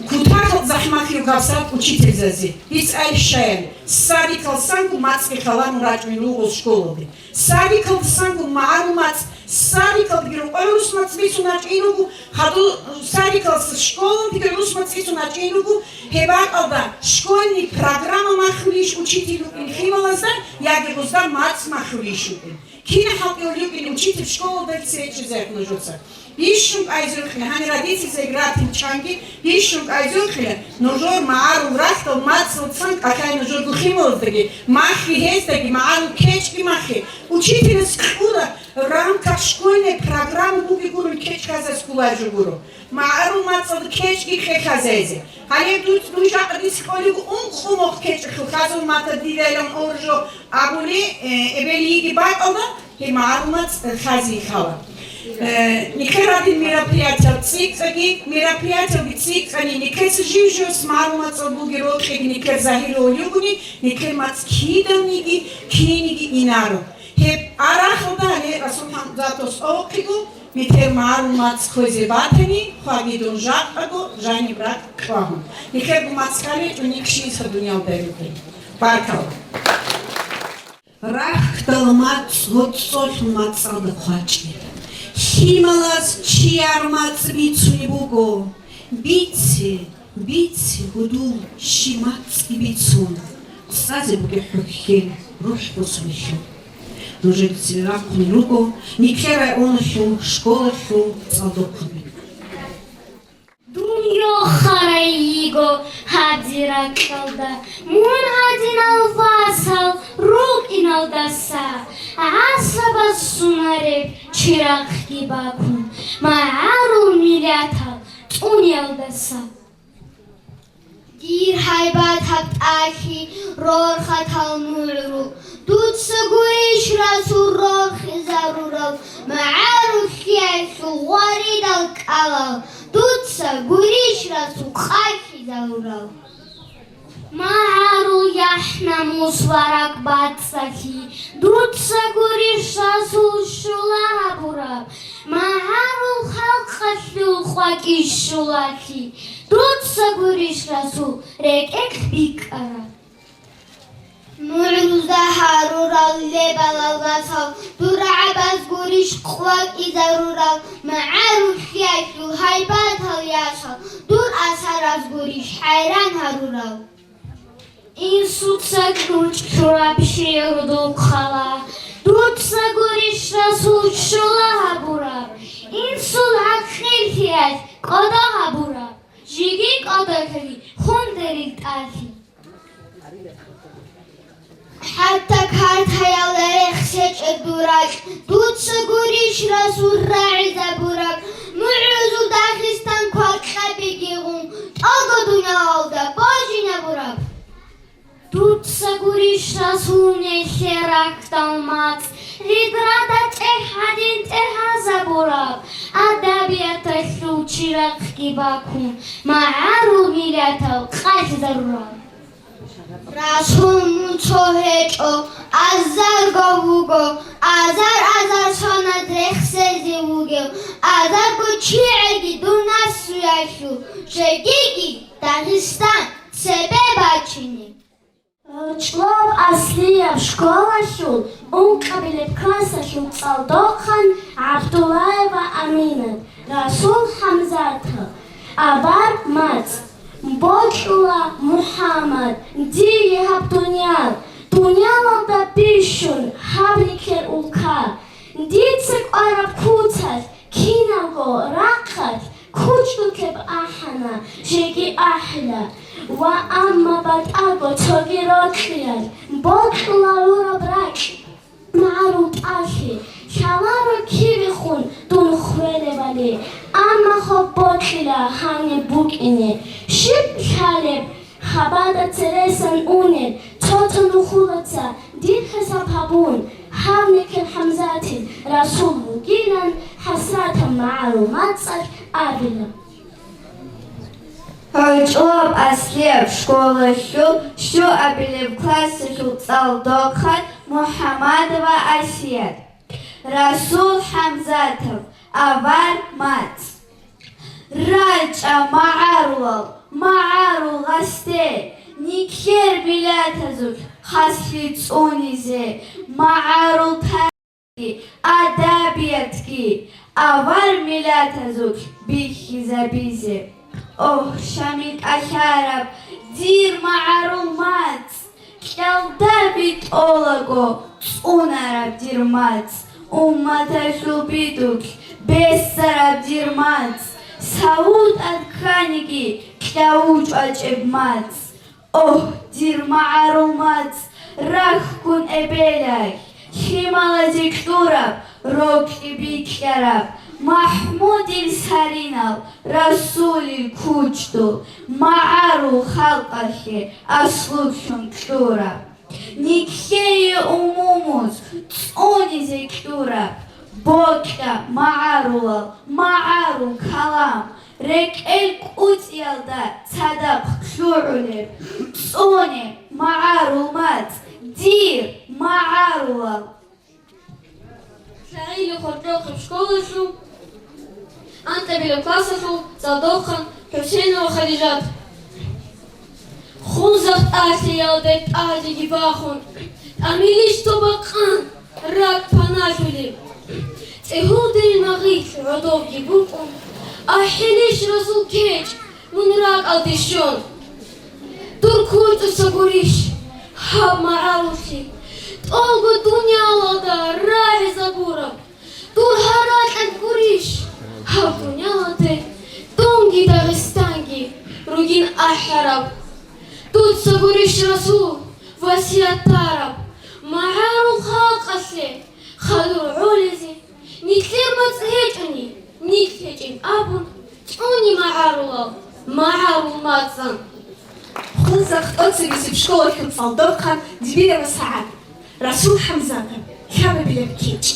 кутакаб захӀмалъи гьабсагӀат учительзазе. Дица ай щаян, садикалсанго мацӀги халарун рачӀун ругел школалде. Садикалдасанго магӀарул мацӀ, садикалдаги рокъой рус мацӀ бицун рачӀин руго, хадур садикалдаса школалдаги рус мацӀ бицун рачӀин руго, гьеб бакӀалда школьный программа махьулищ учитель вукӀин хималазда, яги гъузда мацӀ махьулищ вукӀин? Кин хӀалтӀулев вукӀин учитель школалда цечӀезехъ нужеца? Бищун кӀайзе вукӀин, гьанир родительзеги ратил чанги, бищун кӀайзе вукӀин, нужер магӀарул рахьдал мацӀалцан кӀалъай нужер духималаздаги, махьи гьездаги магӀарул кечӀги махьи. Учительас кьура, в рамках школьной программы буги гурун кечӀ хазас кколай жо гуро. МагӀарул мацӀалда кечӀги кье хазайзе. Гьале дуц, дуй жакъа дис кьолего ункъо мохь кечӀ хазун мата дидайлан оржо абули, э, эбел йиги бакӀалда, гьеб магӀарул мацӀ хазие хала. Э, нилъер гьадин мероприятиял цӀикӀкӀаги, мероприятиялги цӀикӀкӀани, нилъеца жив-живас магӀарул мацӀал буги рокьиги нилъер загьируял ругони, нилъер мацӀ киданиги, киниги инаро. Гьеб арахалда гьале Расул ХӀамзатовас цӀолохъего, нилъер магӀарул мацӀ хвезе батани, хваги дун жакъаго жаниб ракӀ кьвагьун. Нилъерго мацӀ хваличӀо нилъ щиваса дуниялда ругел. Баркала. Рахьдал мацӀ гьоцӀолъун мацӀалда хъвачӀе. Лъималаз чияр мацӀ бицунеб буго. Бице, бице, гьудул, щиб мацӀги бицун, цӀазе бугеб хӀухьел рухӀ босулелъул. Нужеда цеве рахъун руго нилъер районалъул школалъул цӀалдохъаби. Дун йохарай йиго гьадин ракьалда, мун гьадинал васал рукӀиналдаса. ГӀасабаз сунареб чирахъги бакун, магӀарул миллатал цӀуниялдаса. Дир гьайбатаб тӀалъи рорхатал мугӀрул, дуца гурищ расул рорхизарурал, магӀарул лъиялъул гъваридал кӀалал, дуца гурищ расул къайхизарурал. МагӀарул яхӀ-намус ва ракӀбацӀцӀалъи, дуца гурищ расул щула гьабураб, магӀарул халкъалъул къвакӀищулалъи, дуца гурищ расул рекӀелъ бикӀараб. МугӀрузда гьарурал лебалал васал, дур рагӀабаз гурищ къвакӀизарурал, магӀарул лъиялъул гьайбатал яшал, дур асараз гурищ хӀайран гьарурал. Инсуца кьучӀ лъураб шигӀрудул хъала, дуца гурищ расул щула гьабураб, инсул гӀакъиллъиялъ кӀодо гьабураб, жеги кӀодолъаги хундерил тӀалъи. ХӀатта картаялда рехсечӀеб дур ракь, дуца гурищ расул рагӀизабураб, мугӀрузул Дагъистан кваркьабиги гъун, тӀолго дуниялалда божинабураб. Дуца гурищ расул нилъер рахьдал мацӀ, риграда тӀехь гьадин тӀегьазабураб, адабияталъул чирахъги бакун, магӀарул миллатал къайхизарурал. Расул муцо гьечӀо, азарго вуго, азар-азар соназ рехсезе вугев, азарго чигӀиги дун насуялъул, жегиги Дагъистан цебе бачине. ГьоркьобАслияб школалъул ункъабилеб классалъул цӀалдохъан ГӀабдуллаева Аминат, Расул ХӀамзатов, авар мацӀ, бокьула МухӀаммад, дие гьаб дуниял, дуниялалда бищун гьаб нилъер улка. Дица кӀвараб куцалъ киналго рахъалъ кучӀдулъеб ахӀана, жеги ахӀила, ва амма батӀаго цоги рокьиялъ бокьула гьураб ракь. МагӀарул тӀалъи лъаларо кибехун дун хвелебали, амма хоб бокьила гьаниб букӀине. Щиб лъалеб? Хабада цересан унел цо-цо нухулаца дир хӀисаб гьабун, гьав нилъер ХӀамзатил Расул вугилан хӀасратаб магӀарул мацӀалъ абила. ГьоркьобАслияб школалъул щуабилеб классалъул цӀалдохъан МухӀаммадова Асият, Расул ХӀамзатов, авар мацӀ. РачӀа, магӀарулал, магӀарул гъасде, нилъер миллатазулъ хаслъи цӀунизе, магӀарул тарихги, адабиятги авар миллатазулъ бихьизабизе. Ох, Шамил тӀалъараб дир магӀарул мацӀ! Кьалда витӀолаго цӀунараб дир мацӀ, умматалъул бидулъ бесараб дир мацӀ, савутӀа кканиги кьавучӀвачӀеб мацӀ. Ох, дир магӀарул мацӀ, рахьгун эбелалъ, лъималазе кьураб, рокьи бикьараб, МахӀмудил саринал, Расулил кучӀдул, магӀарул халкъалъе аслулъун кьураб. Нилъее умумуз цӀунизе кьураб, бокьа, магӀарулал, магӀарул калам, рекӀел кӀуцӀиялда цадахъ лъугӀулеб, цӀуне, магӀарул мацӀ, дир магӀарулал. Лъагьалил Гьоркьохъеб школалъул анкьабилеб классалъул цӀалдохъан ХӀусейнова Хадижат. Хунзахъ тӀалъиялде тӀадеги бахун, тӀамилищ цо бакъан ракӀ паналъулеб. ЦӀигьулдейин магъилъ гӀодовги букӀун, ахӀилищ Расул кечӀ мун ракӀалде щун. Дур кучӀдуца гурищ гьаб магӀарулъи, тӀолго дуниялалда рагӀизабураб? Дур гьаракьалъ гурищ гьаб дуниялалде дунги Дагъистанги ругин ахӀараб? Дуца гурищ Расул васият тараб, магӀарул халкъалъе хъалур гӀолизе, нилъер мацӀ гьечӀони, нилъ гьечӀин абун, цӀуни магӀарулал, магӀарул мацӀан. Хунзахъ тӀоцебесеб школалъул цӀалдохъан Дибирова СагӀат, Расул ХӀамзатов, лъабабилеб кечӀ.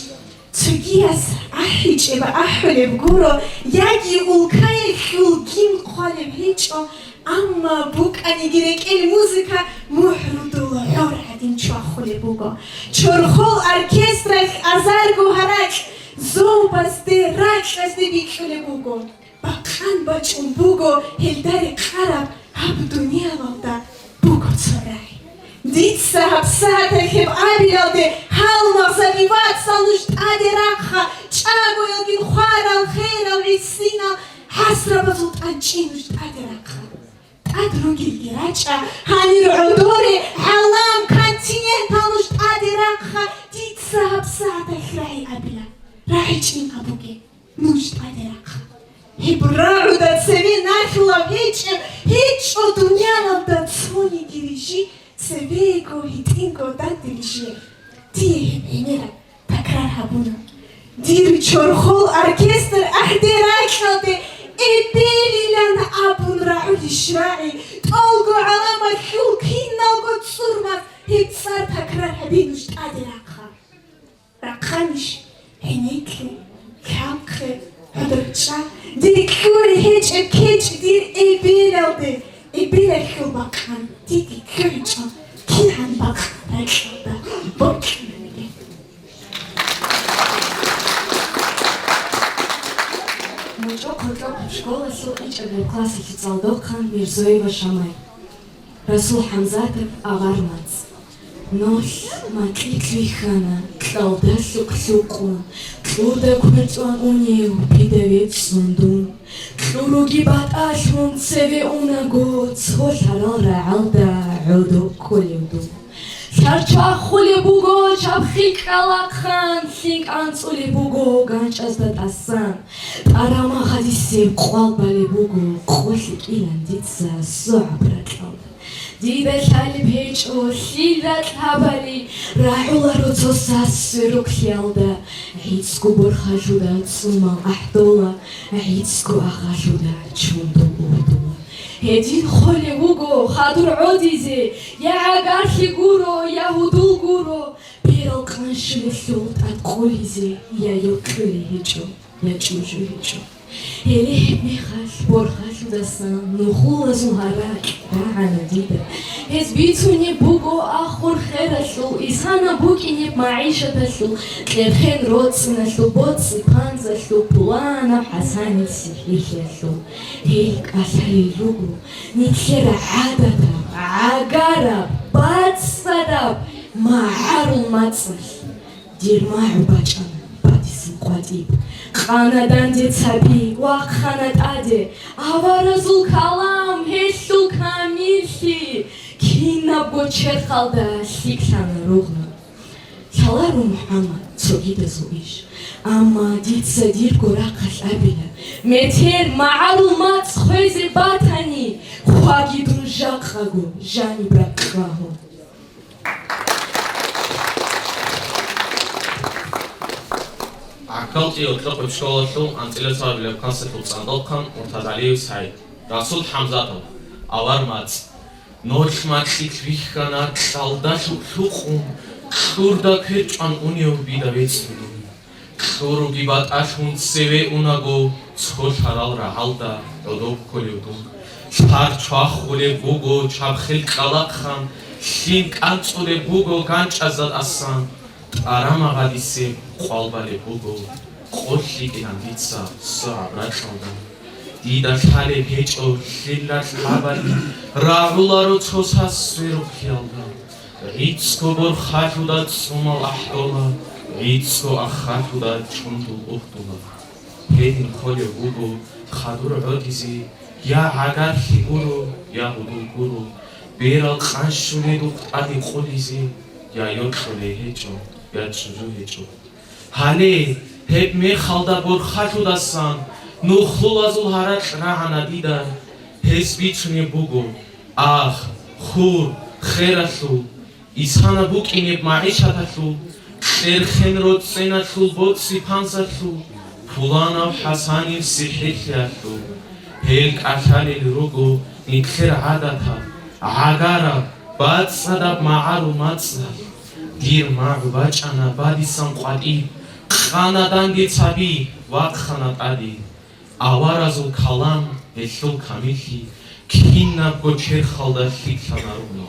Цогияс ахӀичӀеб ахӀулеб гуро, яги улкаялъул гимн хъвалеб гьечӀо, амма букӀаниги рекӀел музыка мухӀрудул гӀор гӀадин чвахулеб буго. Чорхол оркестралъ азарго гьаракь зобазде, ракьазде бикьулеб буго. Бакъан бачӀун буго гьелда рекъараб гьаб дуниялалда буго цо рагӀи. Дица гьабсагӀаталъ гьеб абилалде гьалмагъзаби, вацал, нуж тӀаде рахъа, чӀагоялгин хварал, херал, гӀисинал, хӀасрабазул тӀанчӀи нуж тӀаде рахъа. ТӀад ругелги рачӀа, гьанир гӀодоре, гӀалам, континентал нуж тӀаде рахъа, дица гьабсагӀаталъ рагӀи абила. РагӀичӀин абуге. Нуж тӀаде рахъа. Гьеб рагӀуда цеве налъулаб гьечӀеб гьечӀо дуниялалда цониги рижи, цевего гьитӀинго данде рижиялъ. Дие гьеб гӀемераб такрар гьабуна. Дир чорхол оркестр ахӀде ракьалде эбелилан абун рагӀулищ рагӀи, тӀолго гӀаламалъул киналго цӀурмаз гьеб цӀар такрар гьаби нуж тӀаде рахъа. Рахъанищ, гӀенекке, лъалхъе, гӀодор чӀа, дир кьури гьечӀеб кечӀ дир эбелалде, эбелалъул бакъан диде кьуричӀо, кигӀан бакъ ракьалда бокьананиги. Мучо Кокьопаб школалъул кьучӀабилеб классалъе цӀалдохъан Мирзоева Шамай. Расул ХӀамзатов, «Авар мацӀ». Нолъ макьилъ вихьана, кьалда лъукъ-лъукъун, кьурда квер чӀван унев бида вецӀцӀун дун. Кьуруги батӀалъун цеве унаго, цо лъарал рагӀалда гӀодоб кколев дун. Лъар чвахулеб буго чабхил кӀкӀалахъан, лъим кӀанцӀулеб буго ганчӀазда тӀасан. ТӀарама гъадисеб къвал балеб буго, къо лъикӀилан дица согӀаб ракьалда. Дида лъалеб гьечӀо лъил ракь гьабали, рагӀуларо цо сас сверухълъиялда. ГӀицӀго борхалъуда цӀумал ахӀдола, гӀицӀго агъалъуда чундул угьдула. Гьедин холев вуго хадур гӀодизе, я гӀагарлъи гуро, я гьудул гуро, берал къанщулелъул тӀад къулизе, я йокьулей гьечӀо, я чӀужу гьечӀо. Гьеле гьебмехалъ борхалъудасан нухулазул гьаракь рагӀана дида. Гьез бицунеб буго ахур хералъул, исана букӀинеб магӀишаталъул, кьерхен роцӀцӀиналъул, боцӀи-панзалъул, пуланаб ХӀасанил сихӀирлъиялъул. Гьел кӀалъалел руго нилъер гӀададаб, гӀагараб, бацӀцӀадаб магӀарул мацӀалъ. Дир магӀу бачӀана бадисан къватӀиб. Къана данде цаби, вахъана тӀаде, аваразул калам, гьелъул камиллъи, кинабго черхалда лъикӀлъана ругъна. Лъаларо МухӀаммад цогидазул иш, амма дица дирго рахъалъ абила: метер магӀарул мацӀ хвезе батани, хваги дун жакъаго жаниб ракьагьун. ГӀахьалчӀи Кокьопаб школалъул анцӀила цоабилеб классалъул цӀалдохъан МуртазагӀалиев СагӀид. Расул ХӀамзатов, «Авар мацӀ». Нолъ макьилъ вихьана кьалда лъукъ-лъукъун, кьурда квер чӀван унев бида вецӀцӀун дун. Кьуруги батӀалъун цеве унаго, цо лъарал рагӀалда гӀодоб кколев дун. Лъар чвахулеб буго чабхил кӀкӀалахъан, лъим кӀанцӀулеб буго ганчӀазда тӀасан. ТӀарама гъадисеб къвал балеб буго, къо лъикӀилан дица согӀаб ракьалда. Дида лъалеб гьечӀо лъил ракь гьабали, рагӀуларо цо сас сверухълъиялда. ГӀицӀго борхалъуда цӀумал ахӀдола, гӀицӀго аххалъуда чундул угьдула. Гьедин холев вуго хадур гӀодизе, я гӀагарлъи гуро, я гьудул гуро, берал къанщуледухъ тӀаде къулизе, я йокьулей гьечӀо, я чӀужу гьечӀо. Гьале, гьеб мехалда борхалъудасан нухлулазул гьаракь рагӀана дида, гьес бицунеб буго, ах, хур, хералъул, исана букӀинеб магӀишаталъул, Эрхен роцӀцӀеналъул боцӀи панзалъул, пуланав ХӀасанил сихӀирлъиялъул. Гьел кӀалъалел руго нилъер гӀадатал, гӀагараб, бацӀцӀадаб магӀарул мацӀалъ. Дир магӀу бачӀана бадисан къватӀиб, къана данде цаби, вахъана тӀаде. Аваразул калам, гьелъул камиллъи кинабго черхалда лъикӀлъана руго.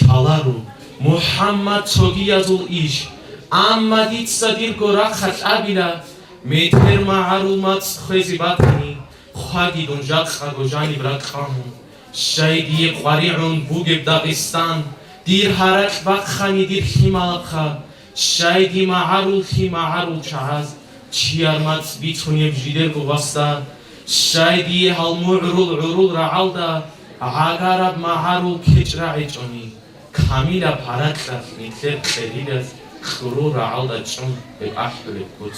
Лъаларо МухӀаммад цогиязул иш, амма дица дирго рахъалъ абила, метер магӀарул мацӀ хвезе батани, хъваги дун жакъаго жаниб ракӀ къагьун. Щай дие къваригӀун бугеб Дагъистан, дир гьаракь бахъани дир лъималабха, щай ди магӀаруллъи магӀарул чагӀаз, чияр мацӀ бицунеб жидерго васда, щай дие гьал мугӀрул гӀурул рагӀалда гӀагараб магӀарул кечӀ рагӀичӀони, камилаб гьаракьалъ нилъер кьерилаз кьурул рагӀалда чӀун гьеб ахӀулеб куц.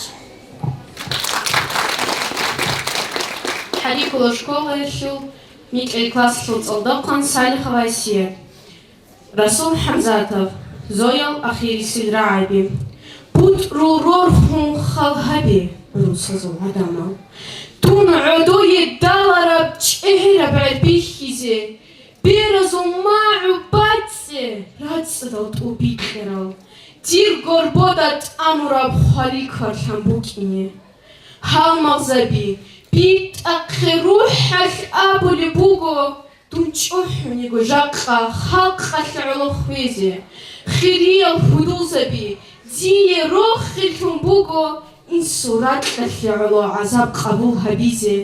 ХӀаликула школаялъул микьил класслъул цӀалдохъан Салихова Асия. Расул ХӀамзатов, «Зоял ахирисел рагӀаби». БутӀрул рорхун хал гьабе, русазул гӀадамал. Дун гӀодое далараб чӀегӀераб гӀербихьизе, беразул магӀу бацӀцӀе, рацӀцӀадал тӀубикьарал. Дир горбода тӀамураб хвалил кварлъан букӀине. Гьалмагъзаби, битӀахъе рухӀалъ абулеб буго, дун чӀухӀуниго жакъа халкъалъе гӀоло хвезе. Хириял хьудулзаби, дие рохеллъун буго инсул ракьалъе гӀоло гӀазаб къабул гьабизе.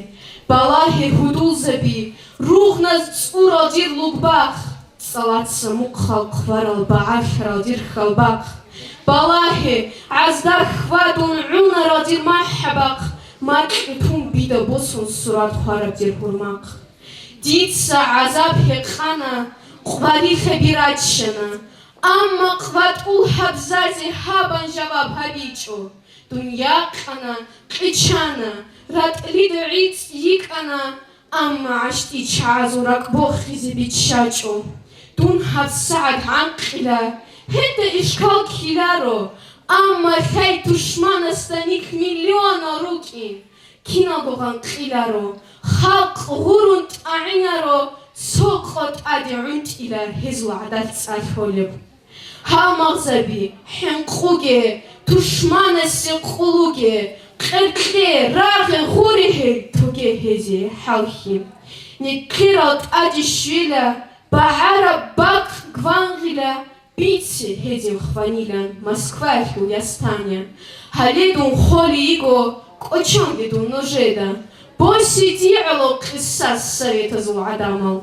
Балагье, хьудулзаби, ругъназ цӀурал дир лугбахъ, цӀалаца мухъал хъварал багӀарлъарал дир хьалбахъ. Балагье, гӀазда хьвадун гӀунарал дир махӀабахъ, макьу тун бида босун сурат хвараб дир гьурмахъ. Дица гӀазаб гьекъана, къварилъаби раччана, амма къватӀул гьабзазе гьабан жаваб гьабичӀо. Дун якъана, къичана, ратӀлида гӀицӀ йикӀана, амма гӀащтӀи чагӀазул ракӀ бохизе биччачӀо. Дун гьабсагӀат гӀанкъила, гьелда ишкал ккеларо, амма лъай тушманасда нилъ миллионал рукӀин. Киналго гъанкъиларо, халкъ гъурун тӀагӀинаро, цо къо тӀаде гӀунтӀила гьезул гӀадат цӀалъолеб. Гьалмагъзаби, хӀинкъуге, тушманасе къулуге, къеркье, рагъе, гъуре гьел, тоге гьезие хӀалхьи. Нилъерал тӀаде щвела, багӀараб бакӀ гвангъила, бице гьезие хванилан Москваялъул ястаня. Гьале дун холей йиго, кӀочонге дун нужеда. Босе дие гӀоло къисас советазул гӀадамал.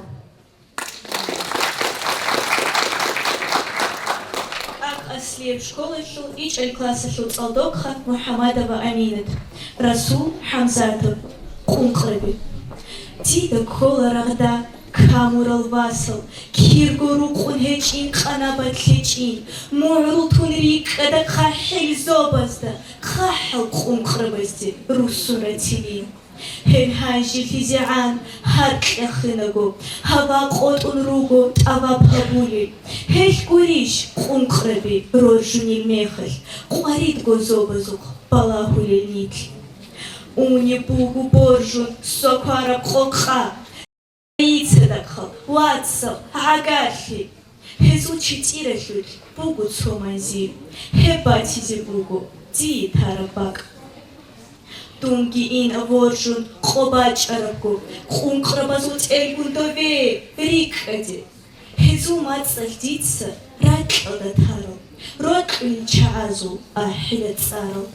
КӀакъ Аслияб школалъул ичӀел классалъул цӀалдохъан МухӀамадова Аминат. Расул ХӀамзатов. Къункъраби. Дида ккола рагъда камурал васал, кирго рукъун гьечӀин къанабат лъечӀин, мугӀрул тун рикӀкӀада хъахӀил зобазда, хъахӀал къункърабазде руссун ратилин. Гьел гьанжелъизегӀан гьаркьахинаго, гьава къотӀун руго тӀаваб гьабулел. Гьелъ гурищ, къункъраби, роржунел мехалъ, къваридго зобазухъ балагьулел нилъ. Унеб буго боржун соквараб къокъа. Ицадахъал, вацал, гӀагарлъи. Гьезул читӀиралъулъ буго цо манзил, гьеб батизе буго дие тараб бакӀ. Дунги ин боржун къо бачӀарабго, къункърабазул тӀелгун дове рикӀкӀаде. Гьезул мацӀалъ дица ракьалда тарал, рокьулел чагӀазул ахӀила цӀарал.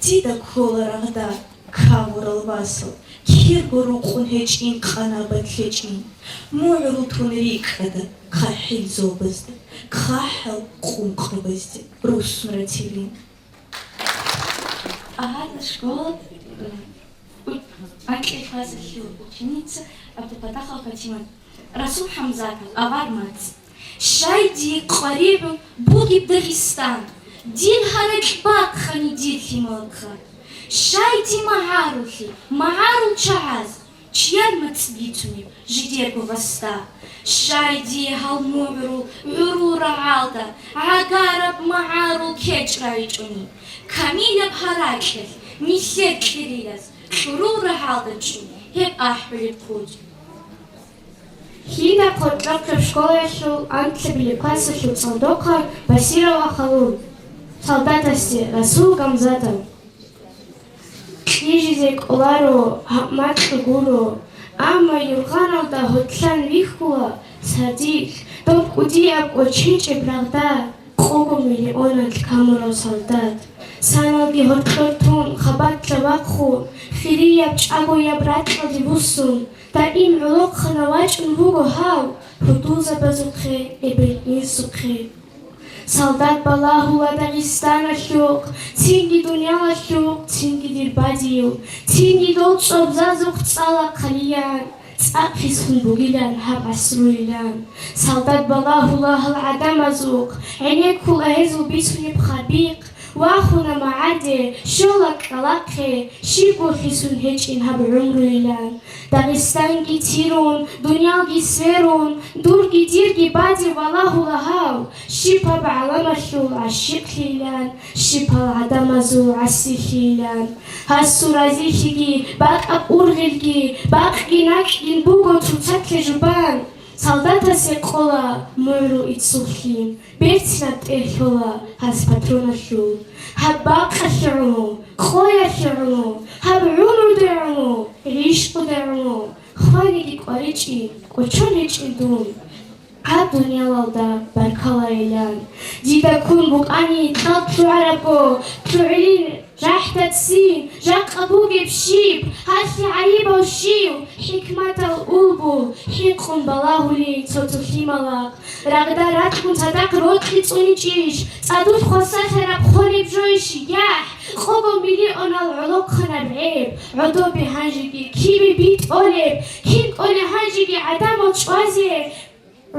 Дида ккола рагъда камурал васал, кирго рукъун гьечӀин къанабат лъечӀин, мугӀрул тун рикӀкӀада хъахӀил зобазда, хъахӀал къункърабазде руссун ратилин. Агьарна школа, э, анкьил классалъул ученица Абдулфатахова Фатимат. Расул ХӀамзатов, «Авар мацӀ». Щай дие къваригӀун бугеб Дагъистан, дир гьаракь бахъани дир лъималаб хъа. Щай дие магӀаруллъи магӀарул чагӀаз, Чияр мацӀ бицунеб жидерго васда, щай дие гьал мугӀрул гӀурул рагӀалда гӀагараб магӀарул кечӀ райчӀунеб, камилаб гьаракьалъ нилъер кьерилаз кьурул рагӀалда чӀун гьеб ахӀулеб хъуд. Лъида къокьохъеб школаялъул анкьабилеб классалъул цӀалдохъан Басирова Халун, солдатасде Расул Гамзатов. Кьижизе кӀоларо, гьаб макьу гуро, амма юргъаналда гьотлъан вихьула сардилъ, доб кӀудияб кӀоченчӀеб рагъда, къого миллионалъ камурав солдат. Саналги гьоркьор тун, хабалъа вахъун, хирияб чӀагояб ракьалде вуссун, даим гӀолохъанав вачӀун вуго гьав гьудулзабазухъе, эбел-инсухъе. Солдат балагьула Дагъистаналъухъ, цинги дуниялалъухъ, цинги дир бадив, цинги дол цӀобзазухъ цӀала хъалиян, цӀакъ хисун бугилан гьаб гӀасруйилан. Солдат балагьула гьал гӀадамазухъ, гӀенеккула гьезул бицунеб хабихъ, вахуна магӀарде, щола кӀкӀалахъе, щибго хисун гьечӀин гьаб гӀумруйилан. Дагъистанги цирун, дуниялги сверун, дурги дирги бадиб валагьула гьав, щиб гьаб гӀаламалъул гӀащикълъийилан, щиб гьал гӀадамазул гӀасилъийилан. Гьасул разилъиги, бакӀаб ургъелги, бакъги накӀкӀин буго цоцалъе жубан. Солдатасе къола мугӀру иццухълъи, берцинаб тӀегь лъола гьас патроналъул. Гьаб бакъалъе гӀуму, къоялъе гӀуму, гьаб гӀумруде гӀуму, гӀишкъуде гӀуму, хваниги кӀваричӀин, кӀочон гьечӀин дун гьаб дуниялалда баркалайилан. Дида ккун букӀани кьал лъугӀарабго, лъугӀилин рахӀдацин, жакъа бугеб щиб, гьалъи гӀайибав щив, хӀикматал улбул, хӀинкъун балагьулин цо-цо лъималахъ. Рагъда ратгун цадахъ рокьи цӀуничӀищ, цӀадулъ хвасарлъараб хъолеб жойищ, яхӀ, къого миллионал гӀолохъанаб гӀеб, гӀодобе гьанжеги кибе битӀолеб, кин кӀоле гьанжеги гӀадамал чӀвазе,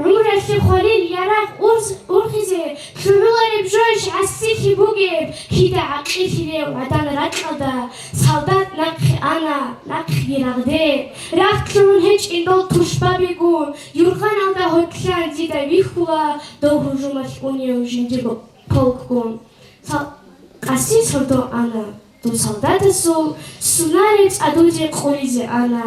гӀумралъе хвалил ярагъ урз-, урхизе, лъугӀулареб жойищ гӀасилъи бугеб, кида гӀакъиллъи гьев гӀадан ракьалда, солдат нахъе ана, нахъеги рагъде, рагъ лъугӀун гьечӀин дол тушбабигун, юргъаналда гьотлъан дида вихьула дов гьужумалъ унев жиндир полкгун. Са-, къаси сордо ана, дун солдатасул сунареб цӀадузе къулизе ана.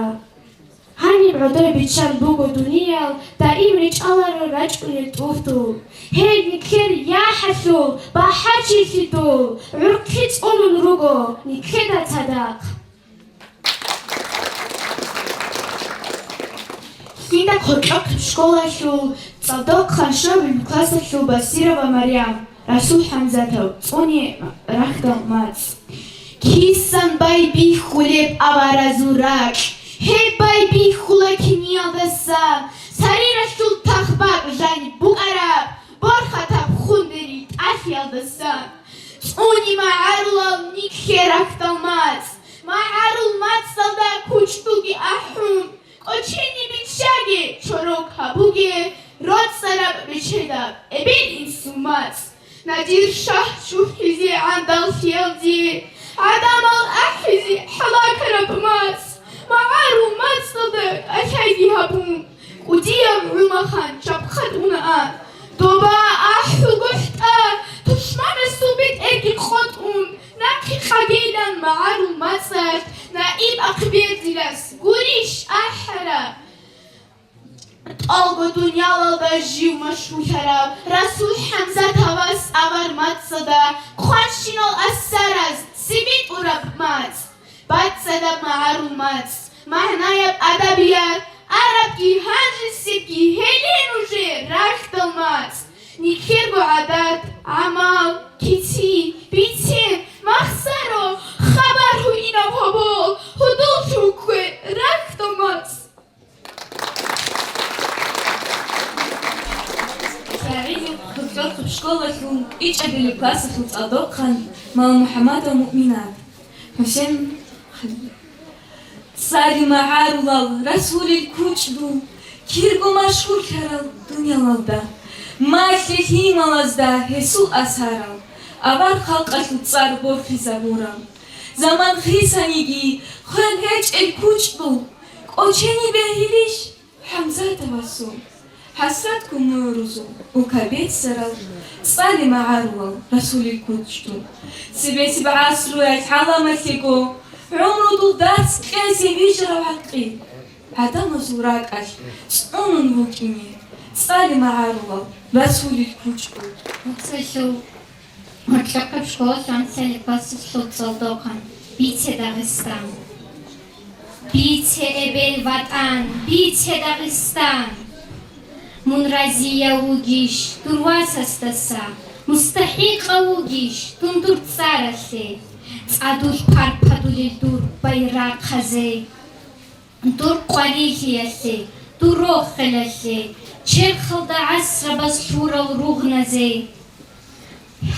Гьаниб гӀодой биччан буго дуниял, даим речӀчӀаларо рачӀунел тӀуртул. Гьей, нилъер яхӀалъул бахӀарчилъидул, гӀурхъи цӀунун руго нилъеда цадахъ. Лъида къокьохъеб школалъул цӀалдохъан щобаб классалъул Басирова Марям, Расул ХӀамзатов, цӀуни рахьдал мацӀ. Кисан байбихьулеб аваразул ракь, гьеб байбихьула киниялдасан, сариралъул тахбакӀ жаниб букӀараб, борхатаб хундери тӀалъиялдасан. ЦӀуни магӀарулал нилъер рахьдал мацӀ, магӀарул мацӀалда кучӀдулги ахӀун, кӀочене биччаге, чорок гьабуге, роцӀцӀараб бечедаб эбел-инсул мацӀ. Надир шагь чӀухӀизе гӀандалъиялде, гӀадамал ахӀизе хӀалакараб мацӀ, магӀарул мацӀалда кӀалъайги гьабун, кӀудияб гӀумахъан чапхъад унаан. Доба ахӀуго хӀетӀа, тушманасул бетӀерги къотӀун, нахъе къагилан магӀарул мацӀалъ наиб ахъберзилас гурищ ахӀараб? ТӀолго дуниялалда жив машгьурлъарав Расул ХӀамзатовас авар мацӀалда хъванщинал асараз цебетӀураб мацӀ, бацӀцӀадаб магӀарул мацӀ, магӀнаяб адабият, арабги гьанжесебги гьелин уже рахьдал мацӀ, нилъерго гӀадат, гӀамал, кици, бицен, махсаро, хабар гьуинаб гьобол, гьудул чуккве рахьдал мацӀ. Сагъидов Хусросов школалъул ичӀабилеб классалъул цӀалдохъан Малмухьаммадова Муъминат, ХӀусен Халилов. Цари магӀарулал Расулил кучӀдул, кирго машгьурлъарал дуниялалда, малъи-лъималазда гьесул асарал, авар халкъалъул цӀар борхизабурал. Заман хисаниги хвел гьечӀел кучӀдул, Очени бегьилищ ХӀамзатовасул? ХӀасратгун нурузул улка бецарал, цӀали магӀарулал Расулил кучӀдул. Цебесеб гӀасруялъ гӀаламалъего гӀумрудул дарс кьезе вижарав гӀакъил гӀадамазул ракӀалъ цӀунун вукӀине, цӀали магӀарулал Расулил кучӀдул. Нуцалъул гьоркьохъеб школалъ анлъалеб классалъул цӀалдохъан. Бице, Дагъистан! Бице, эбел ВатӀан! Бице, Дагъистан! Мун разияв вугищ дур васасдаса, мустахӀикъав вугищ дун дур цӀаралъе, цӀадулъ парпадулел дур байрахъазе? Дур къварилъиялъе, дур рохелалъе, черхалда гӀасрабаз лъурал ругъназе.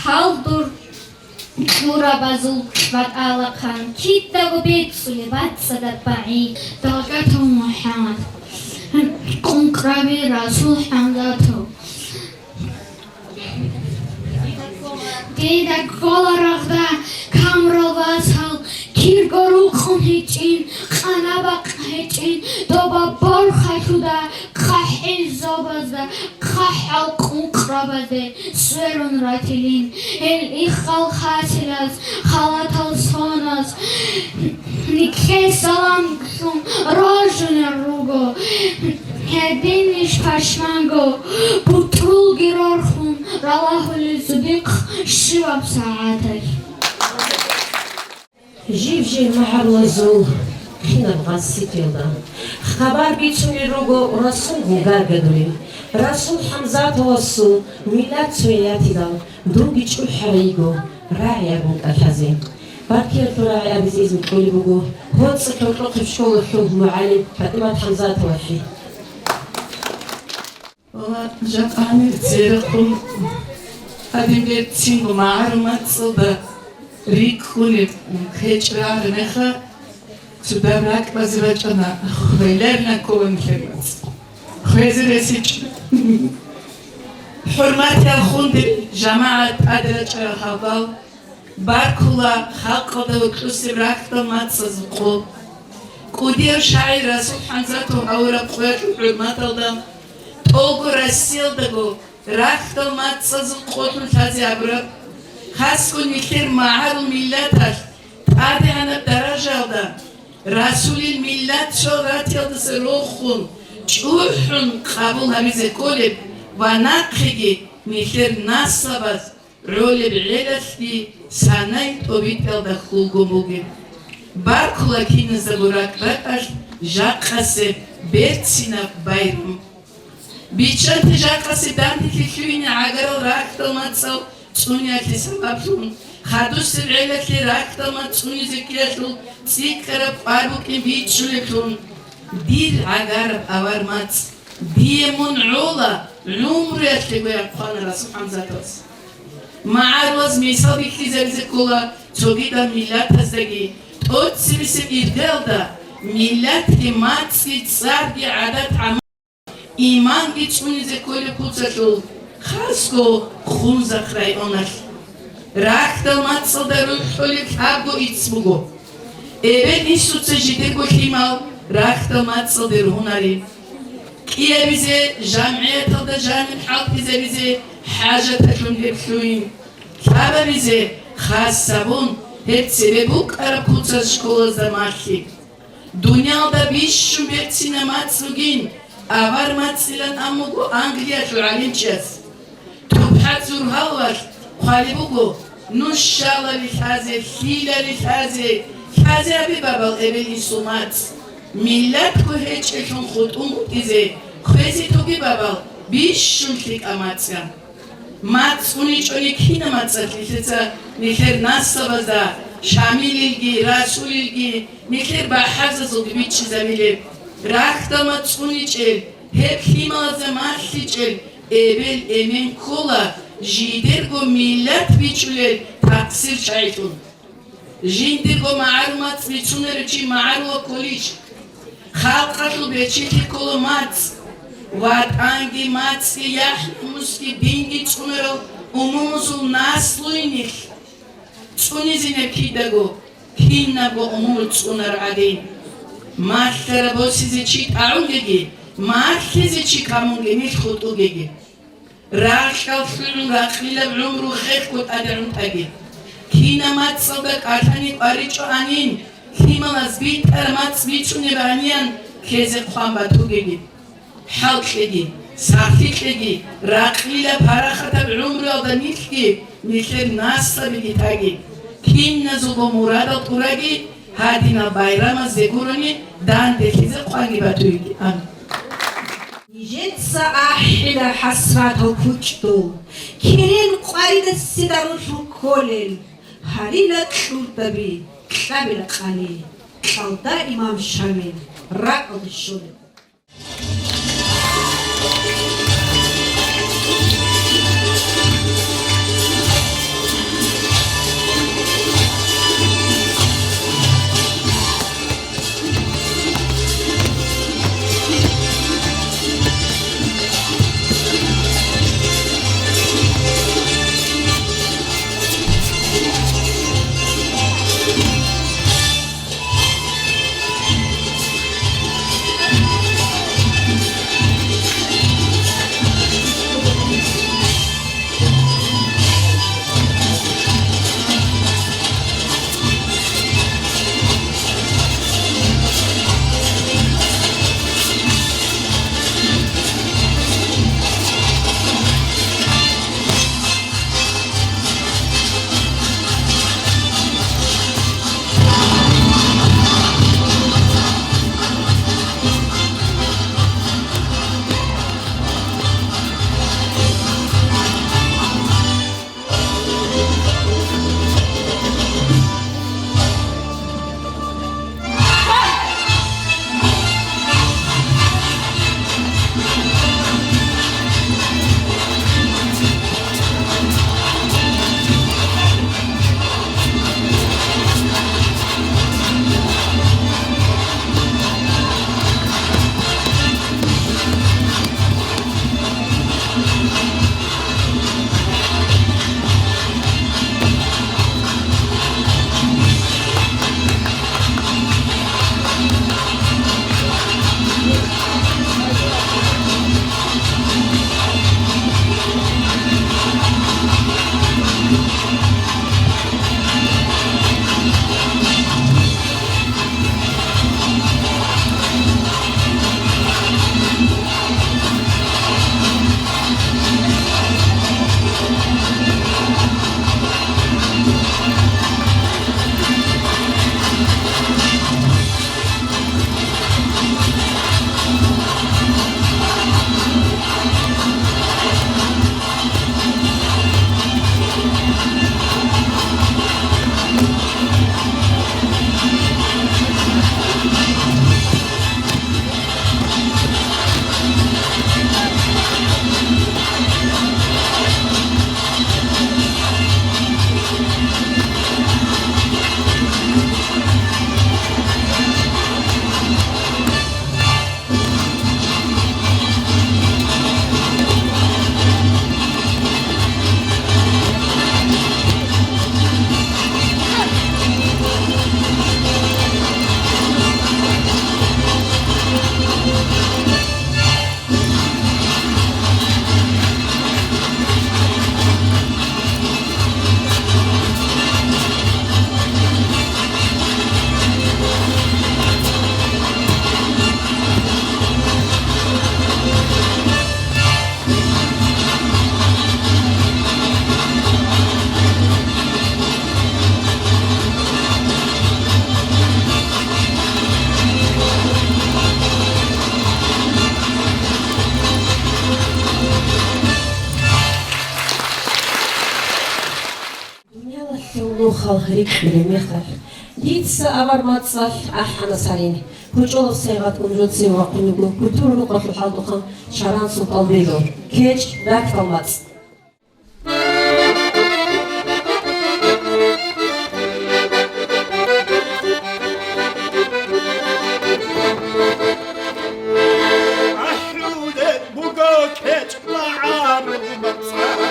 Гьал дур кьурабазул батӀалахъан кидаго бецӀулеб бацӀцӀадаб багӀи. Далгатов МухӀаммад, Къункъраби Расул ХӀамзатов. Дида ккола рагъда камурал васал, кирго рукъун гьечӀин, къана-бакъ гьечӀин, доба борхалъуда, хъахӀил зобазда, хъахӀал къункърабазде сверун ратилин. Гьел иххал хасилаз, халатал соназ, нилъее салам лъун рожулел руго. Гьединищ пашманго, бутӀрулги рорхун, ралагьулел цӀудихъ щиваб сагӀаталъ. Жив-жив магӀарулазул кинаб гъаситӀелда хабар бицунел руго Расул Гугаргадулин. Расул ХӀамзатовасул миллат цоян ятидал, дунги чӀухӀарай йиго рагӀи абун кӀалъазе. Баркиялъул рагӀи абизе изну кьолеб буго ГьоцӀи гьоркьохъеб школалъул мугӀалим ПатӀимат ХӀамзатовалъе. Валлагь, жакъа гьанир церехъун гьадин берцинго магӀарул мацӀалда рикӀкӀунеб гьечӀеб рагӀараб мехалъ, цо дагьаб ракӀ базе бачӀана, хвеларила ккола нилъер мацӀ. Хвезе рес гьечӀо. ХӀурматиял хунди жамагӀат, тӀаде рачӀарал гьалбал, баркула халкъалда гьоркьосеб рахьдал мацӀазул къо. КӀудияв шагӀир Расул ХӀамзатов гьавураб къоялъул хӀурматалда, тӀолго Россиялдаго рахьдал мацӀазул къолъун лъазе абураб, хасго нилъер магӀарул миллаталъ тӀадегӀанаб даражаялда, Расулил миллат цо ратиялдаса рохун, чӀухӀун къабул гьабизе кколеб ва нахъеги нилъер наслабаз гӀолеб гӀелалъги санай тӀобитӀиялда хьулгун бугеб. Баркула киназдаго ракӀ-ракӀалъ жакъасеб берцинаб байрам. Биччанте жакъасеб данделъи лъугьине гӀагарал рахьдал мацӀал цӀуниялъе сабаблъун, хадусеб гӀелалъе рахьдал мацӀ цӀунизе ккеялъул цӀикӀкӀараб къвар букӀин бичӀчӀулеблъун. Дир гӀагараб авар мацӀ, дие мун гӀола, гӀумруялъего, ян хъвана Расул ХӀамзатовас. МагӀарулаз мисал бихьизабизе ккола цогидал миллатаздаги. ТӀоцебесеб иргаялда миллатги мацӀги цӀарги гӀадат-гӀамал, иманги цӀунизе кколеб куцалъул, хасго Хунзахъ районалъ. Рахьдал мацӀалда рухӀулеб лъабго ицц буго. Эбел-инсуца жидерго лъимал рахьдал мацӀалде ругьунари. КӀиабизе, жамгӀияталда жаниб хӀалтӀизабизе хӀажаталъун гьеб лъугьин. Лъабабизе, хас гьабун, гьеб цебе букӀараб куцаз школазда малъи. Дуниялда бищун берцинаб мацӀ бугин, авар мацӀилан ан буго Англиялъул гӀалимчияс. ТупхӀа Зургьалвалъ хъвалеб буго: «Нуж щалали лъазе, лъилали лъазе, лъазе абе, бабал, эбел-инсул мацӀ. Миллатго гьечӀелъун хутӀун букӀизе, хвезе тоге, бабал, бищун лъикӀа мацӀ», — ян. МацӀ цӀуничӀони кинаб мацӀалъ нилъеца нилъер наслабазда Шамилилги, Расулилги, нилъер бахӀарзазулги бичӀчӀизабилеб? Рахьдал мацӀ цӀуничӀел, гьеб лъималазда малъичӀел эбел-эмен ккола жидерго миллат бичӀчӀулел такъсир чагӀилъун. Жиндирго магӀарул мацӀ бицунарев чи магӀарулав кколищ? Халкъалъул бечелъи ккола мацӀ. ВатӀанги, мацӀги, яхӀ-намусги, динги цӀунарал умумузул наслуйнилъ цӀунизинаб кидаго, кинабго умуму цӀунар гӀадин. Малъара босизе чи тӀагӀунгеги, малъизе чи камунги нилъ хутӀугеги. Рагъ-кьал лъугӀун ракълилаб гӀумру хехго тӀаде гӀунтӀаги. Кинаб мацӀалда кӀалъани кӀваричӀо анин, лъималаз битӀараб мацӀ бицунеб гьаниян лъезе хъван батугеги. ХӀалтӀиги, сахлъилъиги, ракълила парахатаб гӀумруялда нилъги, нилъер наслабиги таги, киназулго мурадал тӀураги, гьадинал байрамазде гурони данделъизе хъванги батуйги. Амин. Нижеца ахӀила хӀасратал кучӀдул, кирен къваридасида рулъу кколел, гьарила кьурдаби, кьабила къани, кьалда имам Шамил, ракӀалде щолеб. Дуниялалъул нухал рикӀкӀунеб мехалъ, дица авар мацӀалъ ахӀана царин. КъучӀолаб сайгъат унжуцин вахъун вуго культура рукъалъул хӀалтӀухъан Шаран Султанбегов. КечӀ, рактал мацӀ. АхӀулеб буго кечӀ магӀарул мацӀалъ,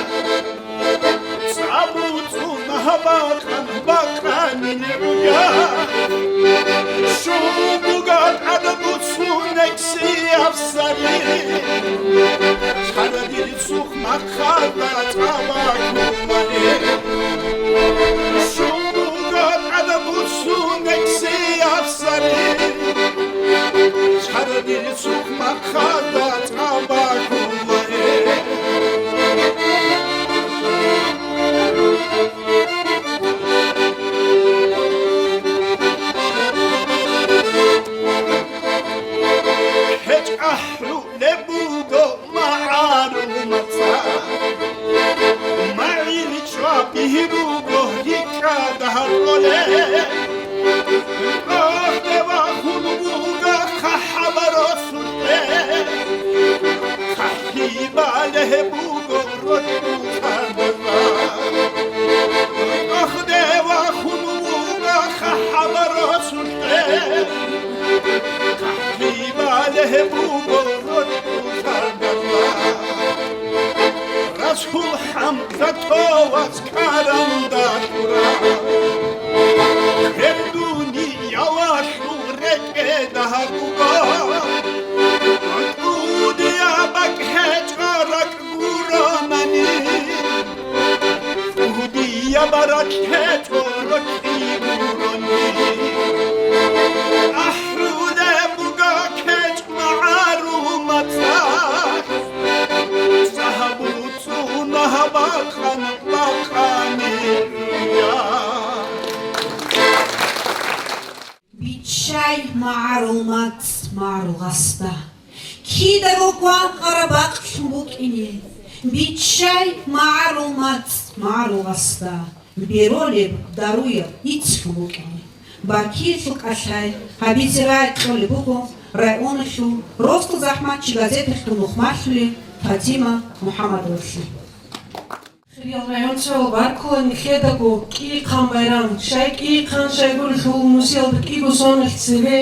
цӀабуцӀул магьа бакъан бакъанин гӀуя. Щун буго Сари, чара дир цух махъалда цӀа бакуларе. Щуго тӀада буцун гьесие сари, чара дир цух махъалда цӀа бакуларе. ГьечӀ ахӀулеб буго магӀарул мацӀ, магӀил чӀвабиги буго рикӀкӀад гьаркьолеб. Ахде вахун буго хъахӀаб росулъе, хъахӀлъи балагье буго рокьул хадазда. Ахде вахун буго хъахӀаб росулъе, хъахӀлъи балагье буго рокьул хадазда. Расул ХӀамзатовас карандашура. Гьеб дуниялалъул рекӀеда гьабуго, кӀудияб бакӀ гьечӀо ракӀ гуронани, кӀудияб ракӀ гьечӀо рокьи гурони. АхӀулеб буго кечӀ магӀарул мацӀалъ, сагьаб цӀуна гьаб бакъан бакъанилъуя. Биччай магӀарул мацӀ магӀарул гъасда, кидаго гвангъараб бакълъун букӀине. Биччай магӀарул мацӀ магӀарул гъасда, беролеб даруяб иццлъун букӀине. Баркиялъул кӀалъай гьабизе рагӀи кьолеб буго районалъул росдал захӀматчи газеталъул нухмалъулев Фатима МухӀаммадовалъе. Хириял районцоял баркула нилъедаго кӀийихъан байрам, щай кӀийихъан, щай гурелъул нусиялда кӀиго соналъ цеве,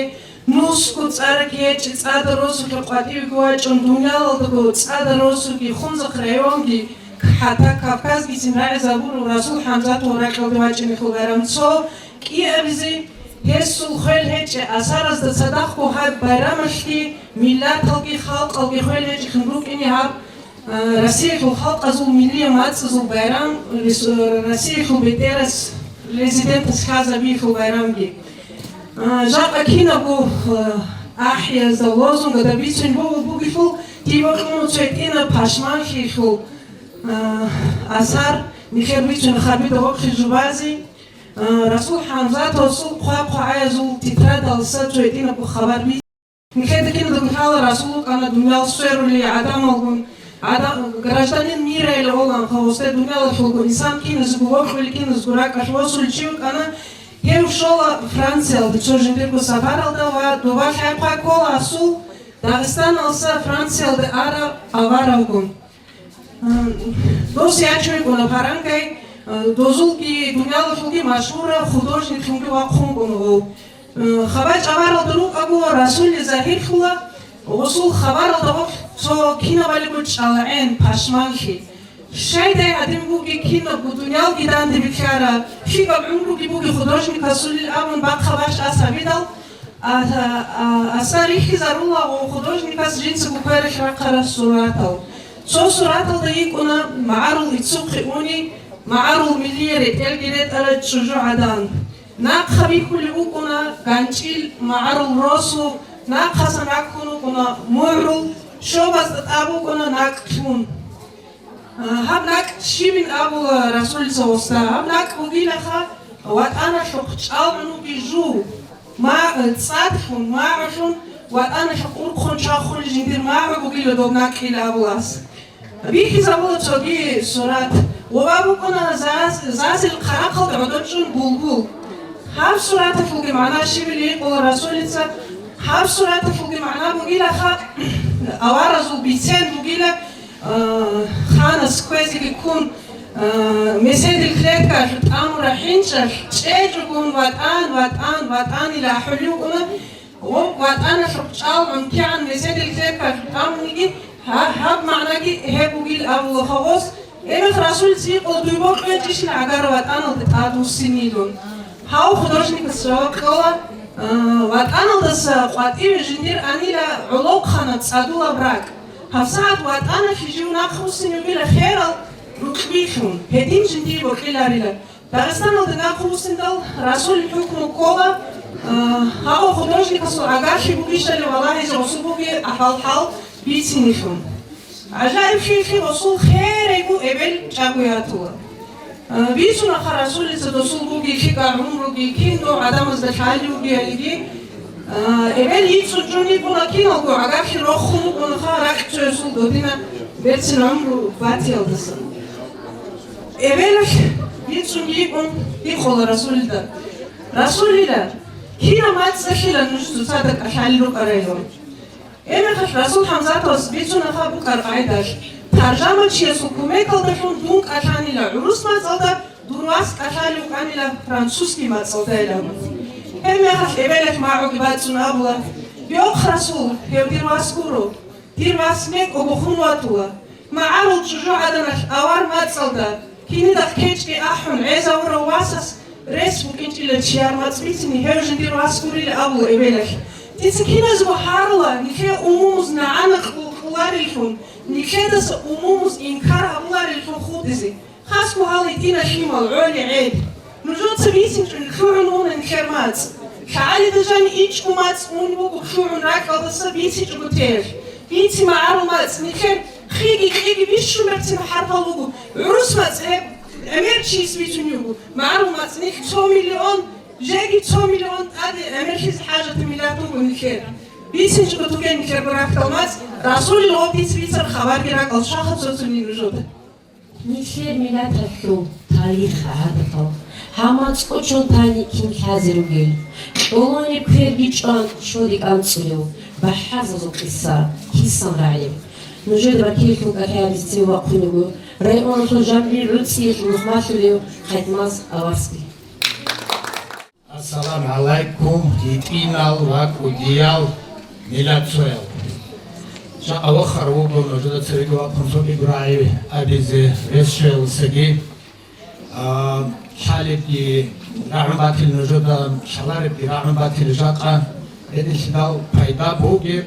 нусго цӀарги гьечӀеб цӀадар росулъе къватӀивеги вачӀун, дуниялалдаго цӀадар росуги, Хунзахъ районги, ХӀатта Кавказгицин рагӀизабурав Расул ХӀамзатов ракьалде вачӀинелъул байрам цо кӀиабизе, гьесул хвел гьечӀеб асаразда цадахъго гьаб байрамалъги миллаталги халкъалги хвел гьечӀелъун рукӀине гьаб, а, Россиялъул халкъазул миллияб мацӀазул байрам, рес-, Россиялъул бетӀерас, президентас лъазабиялъул байрамги. А, жакъа кинабго, а, ахӀиязда лозунгада бицун буго бугелъул, дие бокьун цо гьитӀинаб пашманлъиялъул, а, асар нилъер бицун хабида вохъе жубазе, а, Расул ХӀамзатовасул хъва-хъвагӀаязул тетрадалъа цо гьитӀинабго хабар би-, нилъеда киналдаго лъала Расул вукӀана дуниял сверулей гӀадамалгун, гӀада-, гражданин мира илан, гьосде дуниялалъулго инсан киназего вокьулев, киназего ракӀалъ восулев чи вукӀана. Гьев щола Франциялде цо жиндирго сапаралда ва доба лъай-хъвай ккола Расул Дагъистаналъа Франциялде араб авараггун. Дос ячун йикӀуна парангай, дозулги дуниялалъулги машгьурав художниклъунги вахъун вукӀуна гъов. Хабар чӀваралда рукӀаго Расулил загьирлъула, гъосул хабаралда гъоркь цо кинабалиго чӀалагӀен, пашманлъи. Щайдай гьадин бугеб, кинабго дуниялги данде бихьараб, лъикӀаб гӀумруги бугеб художникасулил абун бахъа бащ ас гьабидал, а, а, асар рихьизарула гъо художникас жинцаго квералъ рахъарал суратал. Цо сураталда йикӀуна магӀарул иццухъе уни, магӀарул миллие ретӀелги ретӀарай чӀужугӀадан. Нахъа бихьулеб букӀуна ганчӀил магӀарул росу, нахъасан раккун рукӀуна мугӀрул, щобазда тӀад букӀуна накӀкӀлъун. А, гьаб накӀкӀ щибин абула Расулица гъосда, гьаб накӀкӀ бугилаха, ватӀаналъухъ чӀалгӀун вугев жув, ма-, цӀадлъун, магӀулъун, ватӀаналъухъ урхъун чвахулев жиндир магӀу бугила доб накӀкӀил абулас. Бихьизабула цоги сурат. Ва букӀуна заз-, зазил хъарахъалда гӀодор чӀун булбул. Гьаб сураталъулги магӀна щибили гьикъула Расулица, гьаб сураталъулги магӀна бугилаха, аваразул бицен бугила, а, ханас кквезеги ккун, а, меседил клеткалъ тӀамураб хӀинчӀалъ чӀечӀогун ватӀан, ватӀан, ватӀанила ахӀулев вукӀуна. Гъоб ватӀаналъухъ чӀалгӀун кигӀан меседил клеткалъ тӀамуниги, гьа-, гьаб магӀнаги гьеб бугил абула гъос. Гьебмехалъ Расулица йикъула дуй бокьичӀищин гӀагар ватӀаналде тӀадвуссинилан. Гьав художникас жаваб кьола, А, ВатӀаналдаса къватӀиве жиндир анила гӀолохъанаб цӀадулаб ракӀ. ГьабсагӀат ВатӀаналъе жив нахъвуссине вугила херал рукъбилъун, гьедин жиндие бокьиларила. Дагъистаналда нахъвуссиндал Расулил хӀукму ккола, а, гьав художникасул гӀагарлъи бугищали валагьизе гъосул бугеб ахӀвал-хӀал бицинелъун. ГӀажаиблъи гъосул херайгу эбел чӀаго ятула. А, бицунаха Расулица досул буги лъикӀа гӀумруги, кин дов гӀадамазда лъалев вугиялиги. А, эбел йицӀун чӀун йикӀуна, киналго гӀагарлъи рохун вукӀунаха ракь цоясул додина берцин гӀумру батиялдаса. Эбелалъ йицӀун йикӀун йикъула Расулида: «Расулила, кинаб мацӀалъила нуж цоцазда кӀалъалел рукӀарайилан?» Гьебмехалъ Расул ХӀамзатовас бицунаха букӀар къагӀидалъ: «Таржамачиясул кумекалдалъун дун кӀалъанила гӀурус мацӀалда, дун вас кӀалъалев вукӀанила французский мацӀалдайилан». Гьебмехалъ эбелалъ магӀуги бацӀцӀун абула: «Йохъ, Расул, гьев дир вас гуро. Дир вас мекӀого хун ватула. МагӀарул чӀужугӀаданалъ авар мацӀалда, кинидахъ кечӀги ахӀун гӀезавурав васас рес букӀинчӀила чияр мацӀ бицине гьев жиндир вас гурила», — абула эбелалъ. Дица киназго гьарула, нилъее умумуз нагӀана кьу-, кьулареллъун, нилъедаса умумуз инкар гьабулареллъун хутӀизе. Хасго гьал гьитӀина лъимал, гӀоли гӀел. Нужеца бицинчӀо лъугӀун уна нилъер мацӀ. ЛъагӀалида жани ичӀго мацӀ ун буго лъугӀун ракьалдаса бицинчӀого теялъ. Бицин магӀарул мацӀ, нилъер хиги кьиги бищун берцин хӀарпал буго. ГӀурус мацӀ гьеб гӀемер чияс бицун йиго. МагӀарул мацӀ нилъ цо миллион, жеги цо миллион тӀаде гӀемерлъизе хӀажатаб миллат буго нилъер. БицинчӀого тугел нилъер рахьдал мацӀ, Расулил гъоб дица бицар хабарги ракӀал щваха цоцони нужеда. Нилъер миллаталъул тарих, гӀадатал, гьаб мацӀ кӀочон тани кин лъазе ругел? Кьолонеб кверги чӀван щоди кӀанцӀулев, бахӀарзабазул къиса кисан рагӀи? Нужеда баркилалъул кӀалъаялъе цеве вахъун вуго районалъул жамгӀи гӀуцӀиялъул нухмалъулев Хъайтмаз Аварский. Ассаламу гӀалайкум, гьитӀинал ва кӀудиял миллатцоял! Жакъа вахъарав вуго нужеда цевеги вахъун цоги дугӀаби абизе рес щвеласаги. А, лъалебги рагӀун батил нужеда, лъаларебги рагӀун батил жакъа. Гьединлъидал пайда бугеб,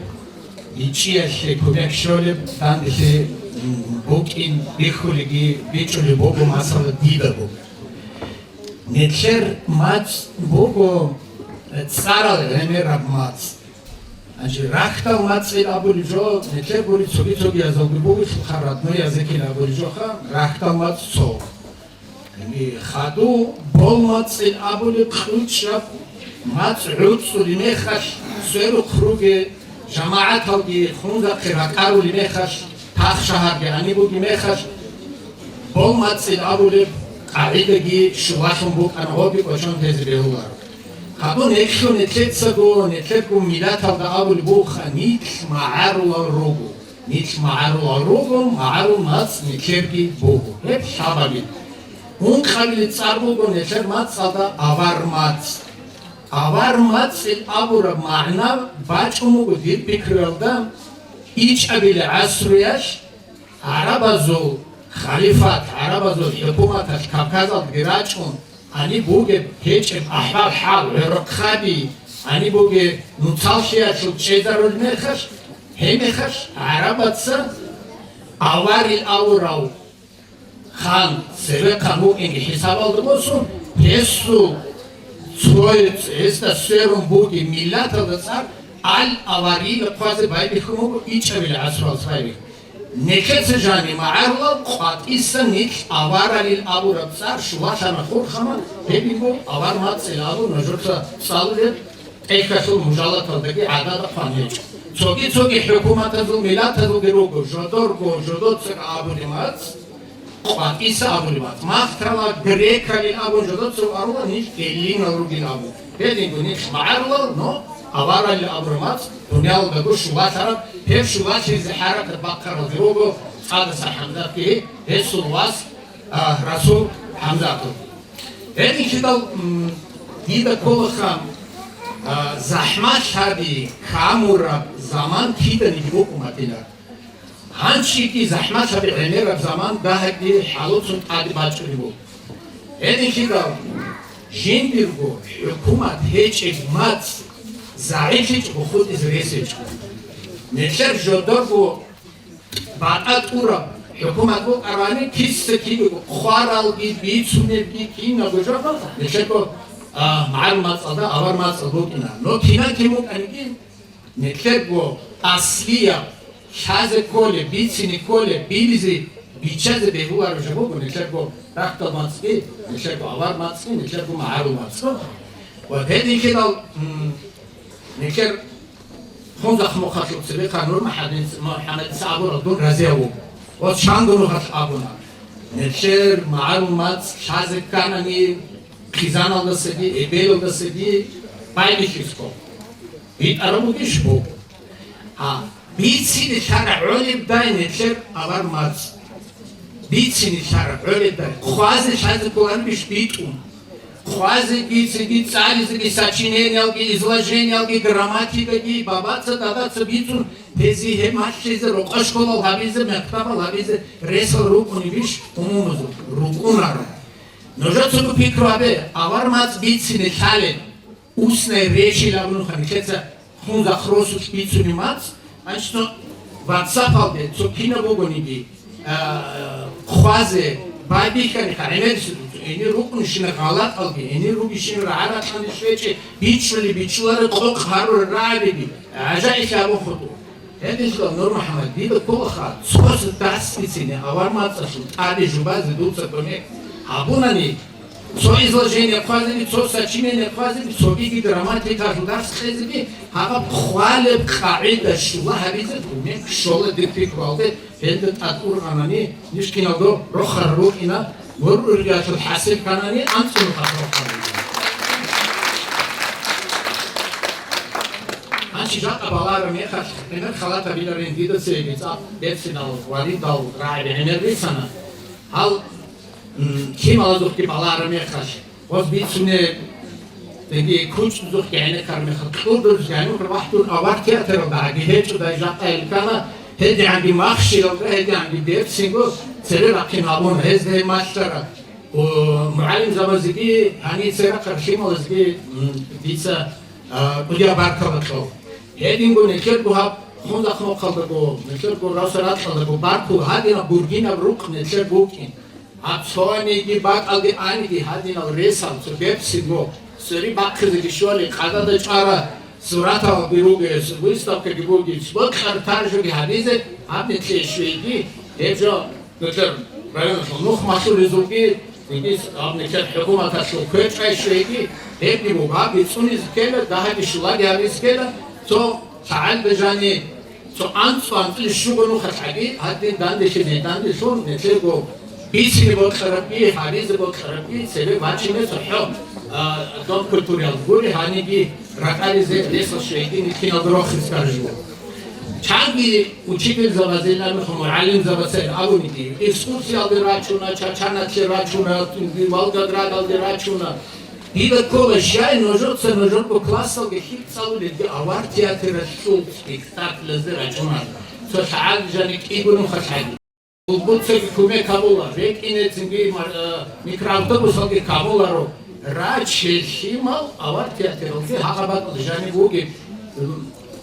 ичӀиялъе кумек щолеб, данделъи, м, букӀин бихьулеги бичӀчӀулеб буго, масала, дида буго. Нилъер мацӀ буго цӀарал гӀемераб мацӀ. Гьанже рахьдал мацӀил абулеб жо, нилъер гури цоги-цогиязулги бугелъулха, родной языкил абулеб жоха, рахьдал мацӀ цо. Гьанже хадуб бол мацӀил абулеб кьучӀаб мацӀ гӀуцӀулеб мехалъ, сверухъ ругел жамагӀаталги хунзахъе ракӀарулеб мехалъ, тахшагьарги гьаниб бугеб мехалъ, бол мацӀил абулеб къагӀидаги щулалъун букӀана, гьобги кӀочон тезе бегьуларо. Хадуб нилъго, нилъецаго, нилъерго миллаталда абулеб бугоха, нилъ магӀарулал руго, нилъ магӀарулал руго, магӀарул мацӀ нилъерги буго. Гьеб лъабабилеб. Ункъабилеб цӀар буго нилъер мацӀалда авар мацӀ. Авар мацӀил абураб магӀна бачӀун буго дир пикруялда, ичӀабилеб гӀасруялъ гӀарабазул халифат, гӀарабазул хӀукуматалъ Кавказалдаги рачӀун, гьаниб бугеб гьечӀеб ахӀвал-хӀал, гӀорхъаби, гьаниб бугеб нуцаллъиялъул чӀезарулеб мехалъ, гьеб мехалъ гӀарабаца аварил авурав хан, цевехъан вукӀинги хӀисабалда босун, гьесул цояц гьесда сверун бугеб миллаталда цӀар Аль-Аварила хъвазе байбихьун буго, ичӀабилеб гӀасруялъ байбихьун. Нилъеца жани магӀарулал къватӀиса нилъ аваралил абураб цӀар щулалъана хурхана, гьеб буго авар мацӀил абун нужеца цӀалулеб. ТӀехьалъул мужалаталдаги гӀадада хъван гьечӀо. Цоги-цоги хӀукуматазул, миллатазулги руго, жодорго, жодоцаго абулеб мацӀ, къватӀиса абулеб мацӀ. Махтала грекалил абун жодоцаго арула, нилъ эллинал ругин абун. Гьединго нилъ магӀарулал, но аваралил абураб мацӀ дуниялалдаго щулалъараб, гьеб щулалъизе хӀаракат бахъаралги руго ЦӀадаса ХӀамзатги, гьесул вас, а, Расул ХӀамзатов. Гьединлъидал, м, дида кколаха, а, захӀмалъаби камураб заман киданиги букӀун батила. Гьанжеги захӀмалъаби гӀемераб заман дагьабги хӀалуцун тӀаде бачӀунеб буго. Гьединлъидал, Жиндирго хӀукумат гьечӀеб мацӀ загӀиплъичӀого хутӀизе рес гьечӀо. Нилъер жодорго батӀа тӀураб хӀукумат букӀарани, киса-кибего хваралги, бицунебги кинабго жо нилъерго, а, магӀарул мацӀалда, авар мацӀал букӀина. Но кинан-кин букӀаниги, нилъерго аслияб лъазе кколеб, бицине кколеб, билизе, биччазе бегьулареб жо буго нилъерго рахьдал мацӀги, нилъерго авар мацӀги, нилъерго магӀарул мацӀги. Ва гьединлъидал, м, нилъер Хунзахъ мухъалъул цебехъан Нур МухӀаммад-, МухӀаммадица абурал дун разияв вуго. Ва чанго нухалъ абуна: нилъер магӀарул мацӀ лъазе кканани, хъизаналдасаги, эбелалдасаги байбихьиз ккола. БитӀараб бугищ буго. А бицине лъара гӀолебдай нилъер авар мацӀ. Бицине лъара гӀолебдай. Хъвазе лъазе кколаребищ битӀун? Хъвазеги, цинги цӀализеги, сочинениялги, изложениялги, грамматикаги, бабаца, дадаца бицун, гьезие гьеб малъизе, рокъошколал гьабизе, мектабал гьабизе ресал рукӀунебищ умумузул? РукӀунаро. Нужецаго пикру гьабе, авар мацӀ бицине лъалеб. Устная речь абунха нилъеца хунзахъ росулъ бицунеб мацӀ, значит, цо ватсапалде цо кинаб бугониги, а, хъвазе байбихьани, гӀемерисеб буго, гьенир рукӀунищина гъалатӀалги, гьенир ругищина рагӀа-ракьанде щвечӀеб, бичӀчӀули бичӀчӀуларел къокъ гьарурал рагӀабиги, гӀажаиблъи абун хутӀула. Гьединлъидал, Нур МухӀаммад, дида кколаха цо дас бицине авар мацӀалъул тӀаде жубазе дуца кумек гьабунани, цо изложение хъвазеги, цо сочинение хъвазеги, цогиги грамматикалъул дарс кьезеги, гьаб хъвалеб къагӀида щула гьабизе кумек щола дир пикруялде, гьелда тӀад ургъанани, ниж киналго рохарал рукӀина, гьур-ургъиялъул хӀасил кканани, анцӀго нухалъ рохарал рукӀина. Гьанчи жакъа балараб мехалъ, гӀемер халатабиларин дида цеги цӀакъ берцинал ва ридал рагӀаби гӀемер рицана. Гьал, м, лъималазухъги балараб мехалъ, гъоз бицунеб, цинги кучӀдузухъги гӀенеккараб мехалъ, кьурдулъ гӀенеккараб вахӀдун авар театралда гьагги гьечӀодай жакъа ил ккана, гьедигӀанги махщелалда, гьедигӀанги берцинго цере рахъин гьабун, гьезда гьеб малъара. О, мугӀалимзабазеги, гьаниб церахъ рахъиналазги, м, дица, а, кӀудияб баркала кьо. Гьединго нилъерго гьаб Хундахъ мухъалдаго, нилъерго Равса ракьалдаго баркула гьадинаб гургинаб рукъ нилъер букӀин. Гьаб цониги бакӀалде аниги гьадинал ресал цо берцинго, цӀери бахъизеги щолеб, къадада чӀвараб сураталги ругес, выставкаги бугес, бокьараб таржуги гьабизе гьаб нилъее щвейги, гьеб жо Нилъер районалъул нух малъулезулги, цинги гьаб нилъер хӀукуматалъул квечӀай щвейги, гьебги буго, гьабги цӀунизе ккела, дагьаги щулаги гьабизе ккела, цо лъагӀалда жани, цо анцӀго-анцӀила щуго нухалъ гӀаги, гьадин данделъизе данделъун, нилъерго бицине бокьарабги, гьабизе бокьарабги, цебе бачине цохӀо, а, дом культуриял гури, гьаниги ракӀализе ресал щвейги, нилъ киналда рохизе ккараб жо. Чанги учительзабазул, мугӀалимзабацайин абуниги, экскурсиялде рачуна, Чачаналъе рачуна, Волгоградалде рачуна. Дида ккола, щай нужеца нужерго классалги хӀинцӀалулелги авар театралъул спектакльазде рачунал. Цо лъагӀал жани кӀиго нухалъ гӀаги. Булбуцаги кумек гьабула, рекӀинецинги мар-, э, микроавтобусалги гьабуларо. Раче лъимал авар театралги гьагъаб бакӀалда жаниб бугеб,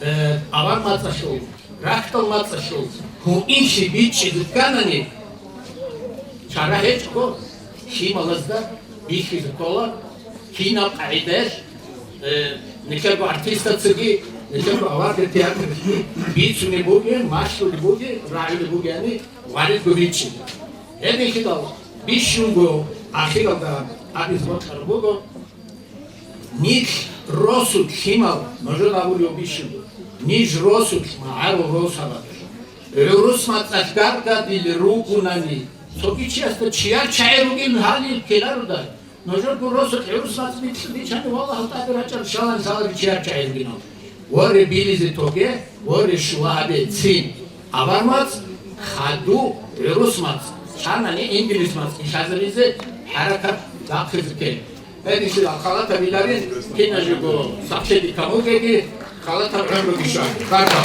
э, авар мацӀалъул, рахьдал мацӀалъул гьуинлъи бичӀчӀизе кканани, чара гьечӀого, лъималазда бихьизе ккола, кинаб къагӀидаялъ, э, нилъерго артистацаги, нилъерго аварги театр бицунеб бугеб, малъулеб бугеб, рагӀулеб бугебани, варидго бичӀчӀила. Гьеб бихьидал бищунго ахиралда абизе бокьараб буго, нилъ росулъ лъимал нужеда абулев бищунго, ниж росулъ магӀарул росабалъ. ГӀурус мацӀалъ гаргадил ругунани, цоги чиясда чияр чагӀи ругел гьалил ккеларуда. Нужерго росулъ гӀурус мацӀ бицӀ-, бичани, валлагь, гьал тӀаде рачӀарал шалан шалаби чияр чагӀи ругинал. Воре, билизе тоге, воре, щула гьабе, цин. Авар мацӀ, хаду, гӀурус мацӀ, чанани инглис мацӀ илъазабизе хӀаракат бахъизе ккел. Гьединлъидал халатабиларин, кинажего сахлъеги камулгеги, халатаб гӀумруги щван. Баркал.